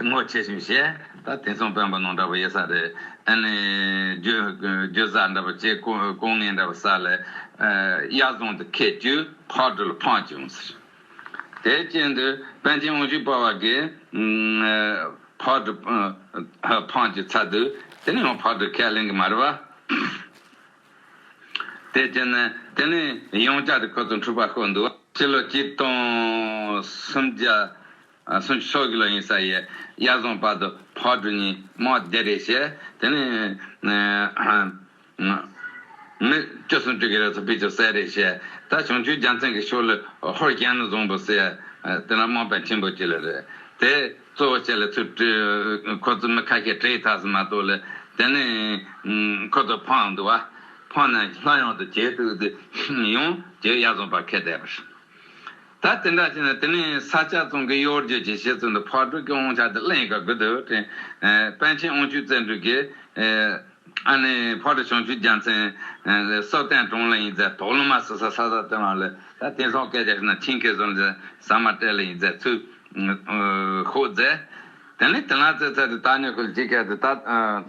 ངོ་ཆེ་ཞིང་བཤད། ད་དེང་སང་དཔོན་པོ་ནང་འདྲ་པོ་ཡོད་ས་རེད། ཨ་ནི་རྒྱུ་རྒྱུ་ཟ་འདྲ་པོ་བྱས། སྐུ་སྐུ་ངལ་འདྲ་པོ་ས་ལ་གཡའ་བཟུང་དེ་ཁད་བཅུག་ཕག་གྲུ་ལ་འཕངས་བཅུག་ཟེར། དེ་རྐྱེན་དུ་པཎ་ཆེན་དབང་ཕྱུག་དཔའ་བ་གིས་ཕག་གྲུ་འཕངས་བཅུག་ཚར་དུས་དེ་ནས་ཡང་ཕག་གྲུ་ཁས་ལེན་གི་མ་རེད་བ། དེ་བྱས་ནས་དེ་ནས་ཡང་བསྐྱར་དུ་ཁོ་ཚོ་འཁྲུག་པ་ཤོར་འདུག་སྤྱི་ལོ་གཅིག་སྟོང་སུམ་བརྒྱ་སུམ་ཅུ་སོ་དགུ་ལོ་ཡིན་ས་ཡི་གཡའ་བཟུང་དཔའ་རྡོ་ཕག་གྲུ་གཉིས་དམག་བདེ་རེས་བྱས། དེ་ནས་མི་བཅུ་སུམ་ཅུ་གི་རེ་ཚོ་ཕུད་ཅུ་བསད་རེས་བྱས། ད་བྱང་ཆུབ་རྒྱལ་མཚན་གྱི་ཕྱོགས་ལ་ཧོར་གཞན་ནི་བཟང་པོ་ཟེར་དེ་ན་དམག་དཔོན་ཆེན་པོ་གཅིག་ལ་རེད། དེ་གཙོ་བོ་བྱས་ལ་ཚུར་བྲོས། ཁོ་ཚོ་མི་ཁ་ཤས་བྲོས་ཐག་ཟིན་མ་གཏོགས་ལ། དེ་ནས་ཁོ་ཚོ་ཕངས་འདུག་བ། ཕངས་ནས་སླར་ཡང་དུ་བྱེད་ཐུབ་དུ་ཡོང་རྗེས་གཡའ་བཟུང་པ་ཁས་བསྡད་པ་རེད། ད་དེ་འདྲ་བྱས་ན་དེ་ནས་ས་སྐྱ་ཚང་གི་གཡོ་སྒྱུ་གྱི་བྱེད་ཚུལ་འདི་ཕག་གྲུ་གི་དབང་ཆ་དེ་གླེང་ག་དགོས་འདུག་དྲན། པཎ་ཆེན་དབང་ཕྱུག་བརྩོན་འགྲུས་ཀྱིས། ཨ་ནི་ཕག་གྲུ་བྱང་ཆུབ་རྒྱལ་མཚན་ལ་སོ་བསྟན་གྲོང་ལ་ཡིན་ཟེར། དོགས་སློང་མ་སོ་སོ་ས་ས་སྟོན་ལ་ལ་ད་དེང་སང་སྐད་ཆ་ཞིག་ན་ཆིང་ཁེ་བཟོ་ལ་ཟ་མ་སྤྲད་ལ་ཡིན་ཟེར་ཚུལ་ཤོད་ཟེར། དེ་ནས་དེ་ལ་ཙེ་ཚ་དེ་ད་ཉོ་ཁུལ་གཅིག་ག་དེ་ད་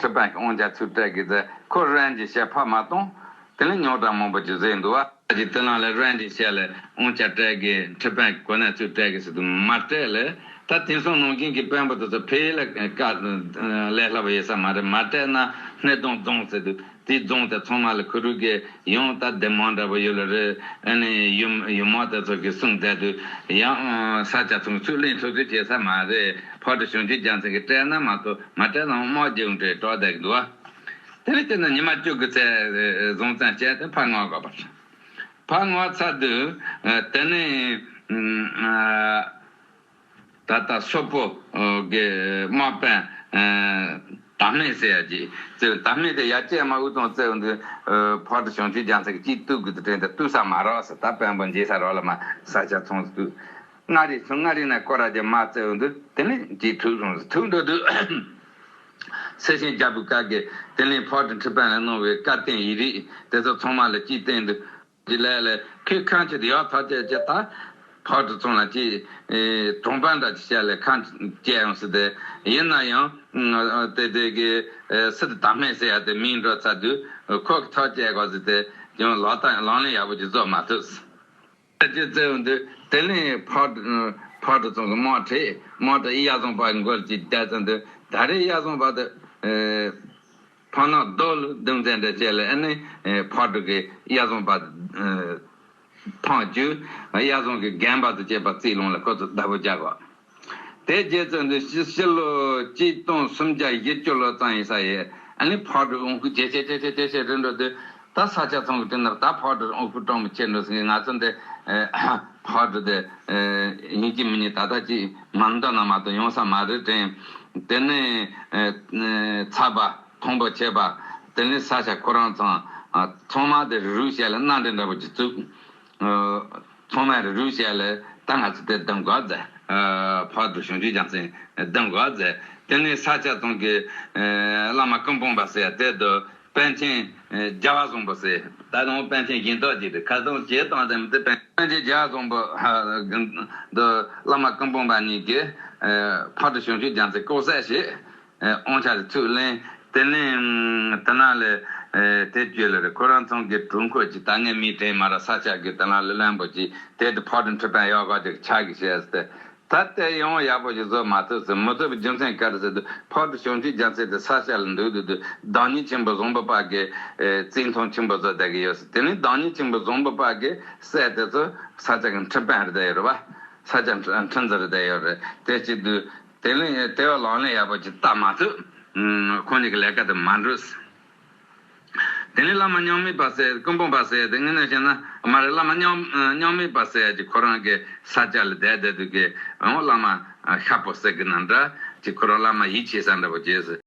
ཁྲི་པ་གི་དབང་ཆ་ཚུར་སྤྲད་གི་ཟེར། ཁོ་རང་གི་བཤད་ཕ་མ་གཏོང་། དེ་ནས་རྙོག་དྲ་མང་པོ་ཅིག་བཟོས་འདུག་བ། ཅིག་དེ་ནང་ལ་རང་གི་བཤད་ལ་དབང་ཆ་སྤྲད་གི་ཁྲི་པ་གི་གོ་གནས་ཚུར་སྤྲད་གི་ཟེར་དུ་མ་སྤྲད་ལ། ད་དེང་སང་ནང་བཞིན་གྱི་དཔོན་པོ་དེ་ཚོ་ཕེ་ལ་བཀའ་ལས་སླ་བ་ཡོད་ས་མ་རེད། མ་སྤྲད་ན་སྣེ་གདོང་རྫོང་ཟེར་དུས་དེའི་རྫོང་དེ་ཚང་མ་ལ་ཁུ་རུ་གི་ཡང་ད་སྡེ་དམངས་འདྲ་པོ་ཡོད་ལ་རེད། ཨ་ནི་ཡུམ་ཡུམ་མ་དེ་ཚོ་གི་གསུང་མཛད་དུས་ཡང་ས་ཆ་ཚང་ཚུར་ལེན་ཐུབ་ཚུལ་བྱེད་ས་མ་རེད། ཕག་གྲུ་བྱང་ཆུབ་རྒྱལ་མཚན་གི་སྤྲད་ན་མ་གཏོགས་མ་སྤྲད་ན་དམག་རྒྱག་འདྲེ་གྲོགས་བསྡད་འདུག་བ། དེ་ནས་དེ་ནས་ཉི་མ་བཅུ་དགུ་ཚེ་བཟང་བཙན་བྱས་ཏེ་ཕར་མངགས་དགོས་པ་རེད། ཕར་མངགས་ཚར་དུས་དེ་ནས། ད་ལྟ་སོག་པོ་གི་དམག་དཔོན་དར་སྨད་ཟེར་ཡ་ཅིག་བཙལ། དར་སྨད་དེ་ཡ་ཅེ་མ་འུ་ཚང་བཙལ་འདུག་ཕག་གྲུ་བྱང་ཆུབ་རྒྱལ་མཚན་གྱིས་ཅིག་གཏུག་དགོས་དུ་དྲན་ཏེ་གཏུག་ས་མ་རག་ཟེར། ད་དཔོན་པོ་མཇལ་ས་རག་ལ་མ་ས་ཆ་ཚང་གཏུག། མངའ་རིས་སུ་མངའ་རིས་ནས་སྐོར་ར་རྒྱ་མ་བཙལ་འདུག་དེ་ནས་ཅིག་ཐུག་སོང་ཟེར། ཐུག་འགྲོ་དུས་སེ་ཆེན་རྒྱལ་པོའི་བཀའ་གི་དེ་ནས་ཕག་གྲུ་ཁྲི་པ་ལ་གནང་བའི་བཀའ་བསྟན་ཡིག་རིགས་དེ་ཚོ་ཚང་མ་ལ་ཅིག་བསྟན་འདུག་གི་ལས་ལས་ཁོས་ཁ་མཆུ་དེ་ཡག་ཐག་བཅད་བཅད་ད། ཕག་གྲུ་ཚང་ལ་ཅིག་གྲོང་པ་འདྲ་ཅིག་བྱས་ལས་ཁ་མཆུ་བཅད་ཡོང་སྲིད་དེ། ཡིན་ན་ཡང་དེ་དེ་གི་སི་ཏུ་དར་སྨད་ཟེར་ཡ་དེ་མིང་འགྲོ་ཚར་དུས་ཁོ་གི་ཐག་བཅད་དགོས་ཟེར་ཏེ་ཡང་ལག་བསྟར་ལག་ལེན་ཡག་པོ་ཅིག་བཟོ་མ་ཐུབ། ཅིག་བཙལ་ཡོང་དུས་དེ་ནས་ཕག་ཕག་གྲུ་ཚང་གི་དམག་ཁྲིད། དམག་ཁྲིད་གཡའ་བཟུང་པ་མགོ་ལ་ཅིག་བསྡད་ཙམ་དུས་ད་རེས་གཡའ་བཟུང་པ་དེ། ཕག་ནག་རྡོ་ལ་གདུང་མཛད་འདྲ་བྱས་ལ་ཨ་ནི་ཕག་གྲུ་གི་གཡའ་བཟུང་པ་འཕངས་བཅུག་གཡའ་བཟུང་གི་རྒན་པ་དང་བཅས་པ་རྩིས་ལོང་ལ་ཁོ་ཚོ་བདག་པོ་རྒྱག་གོ། དེ་རྗེས་ཙམ་དུ་ཕྱི་ཕྱི་ལོ་གཅིག་སྟོང་སུམ་བརྒྱ་བཞི་བཅུ་ལོ་ཙམ་ཡིན་ས་ཡོད། ཨ་ནི་ཕག་གྲུ་འོང་ཁུལ་ཇེ་ཆེ་ཇེ་ཆེ་ཇེ་ཆེ་རེད་འགྲོ་དུས་ད་ས་ཆ་ཚང་གི་དྲིན་ནས་ད་ཕག་གྲུ་འོང་ཁུལ་གྲོང་མི་ཆེ་འགྲོ་ཟིན་གི། ང་ཚོ་འདི་ཕག་གྲུ་དེ་ཡིན་གཅིག་མིན་གཉིས་ད་ལྟ་ཅིག་མ་འདོད་ན་མ་གཏོགས་ཡོང་ས་མ་རེད་དྲན། དེ་ནས་ཚ་བ། མཐོང་པོ་ཆེ་བ། དེ་ནས་ས་ཆ་ཁོ་རང་ཚང་ཚང་མ་དེ་རུག་བྱས་ལ་སྣ་འདྲེན་འདྲ་པོ་ཅིག་བཙུགས། ཚང་མ་རུག་བྱས་ལ་ད་ང་ཚོ་དེ་སྡོམ་དགོས་ཟེར། ཕག་གྲུ་བྱང་ཆུབ་རྒྱལ་མཚན་སྡོམ་དགོས་ཟེར། དེ་ནས་ས་ཆ་ཚང་གི་བླ་མ་ཀུན་སྤངས་པ་ཟེར་དེ་དུ་པཎ་ཆེན་རྒྱལ་བ་བཟང་པོ་ཟེར། ད་དུང་པཎ་ཆེན་གཞན་དག་ཅིག་རེད། ཁ་སང་བྱས་བཏང་དེ་མི་དེ་པཎ་པཎ་ཆེན་རྒྱལ་བ་བཟང་པོ་དུ་བླ་མ་ཀུན་སྤངས་པ་གཉིས་ཀྱིས་ཕག་གྲུ་བྱང་ཆུབ་རྒྱལ་མཚན་ལྐོག་ཟ་བྱས། དབང་ཆ་དེ་ཚུར་ལེན། དེ་ནས་དེ་ན་ལས་དེ་བརྗོད་ལ་རེད། ཁོ་རང་ཚང་གི་དྲུང་འཁོར་གྱི་ད་ངས་མིང་དྲན་མ་ར་ས་ཆ་གི་དེ་ན་ལས་བློན་པོ་གྱིས་དེ་དུ་ཕག་གྲུ་ཁྲི་པ་ཡག་ག་ཅིག་ཆགས་གི་བྱས་ཏེ། ད་ལྟ་ཡང་ཡག་པོ་ཞིག་བཟོ་མ་ཐུབ་ཟེར། མི་ཐུབ་པའི་རྒྱུ་མཚན་ག་རེ་ཟེར་དུས་ཕག་གྲུ་བྱང་ཆུབ་རྒྱལ་མཚན་དེ་ས་ཆ་ལ་འདུག་འདུག་དུས་བདག་ཉིད་ཆེན་པོ་བཟང་པོ་པ་གི་བརྩི་མཐོང་ཆེན་པོ་བཟོ་བསྡད་ཀྱི་ཡོད་ཟེར། དེ་ནས་བདག་ཉིད་ཆེན་པོ་བཟང་པོ་པ་གི་སྲས་དེ་ཚོ་ས་ཆ་གི་ཁྲི་པ་རེད་བསྡད་ཡོད་རེད་བ། ས་ཆ་ཁྲི་འཛིན་རེད་བསྡད་ཡོད་རེད། དེ་བྱེད་དུས། དེ་ལས་དེ་བ་ལག་ལེན་ཡག་པོ་ཅིག་བསྟར་མ་ཐུབ། ཁོང་གཉིས་ཀྱི་ལས་ཀ་དེ་མ་འགྲུབ། དེ་ནས་བླ་མ་མཉམ་མེད་པ་ཟེར། ཀུན་སྤངས་པ་ཟེར་དེ་དངོས་གནས་བཤད་ན་མ་རེད། བླ་མ་མཉམ་མཉམ་མེད་པ་ཟེར་ཡ་ཅིག་ཁོ་རང་གི་ས་ཆ་ལ་བསྡད་བསྡད་དུས་ཀྱི་འོང་བླ་མ་ཤ་པོ་ཟེར་གི་ན་འདྲ་ཅིག་ཁོ་རང་བླ་མ་ཡིད་ཆེས་ས་འདྲ་པོ་བྱས་ཟེར།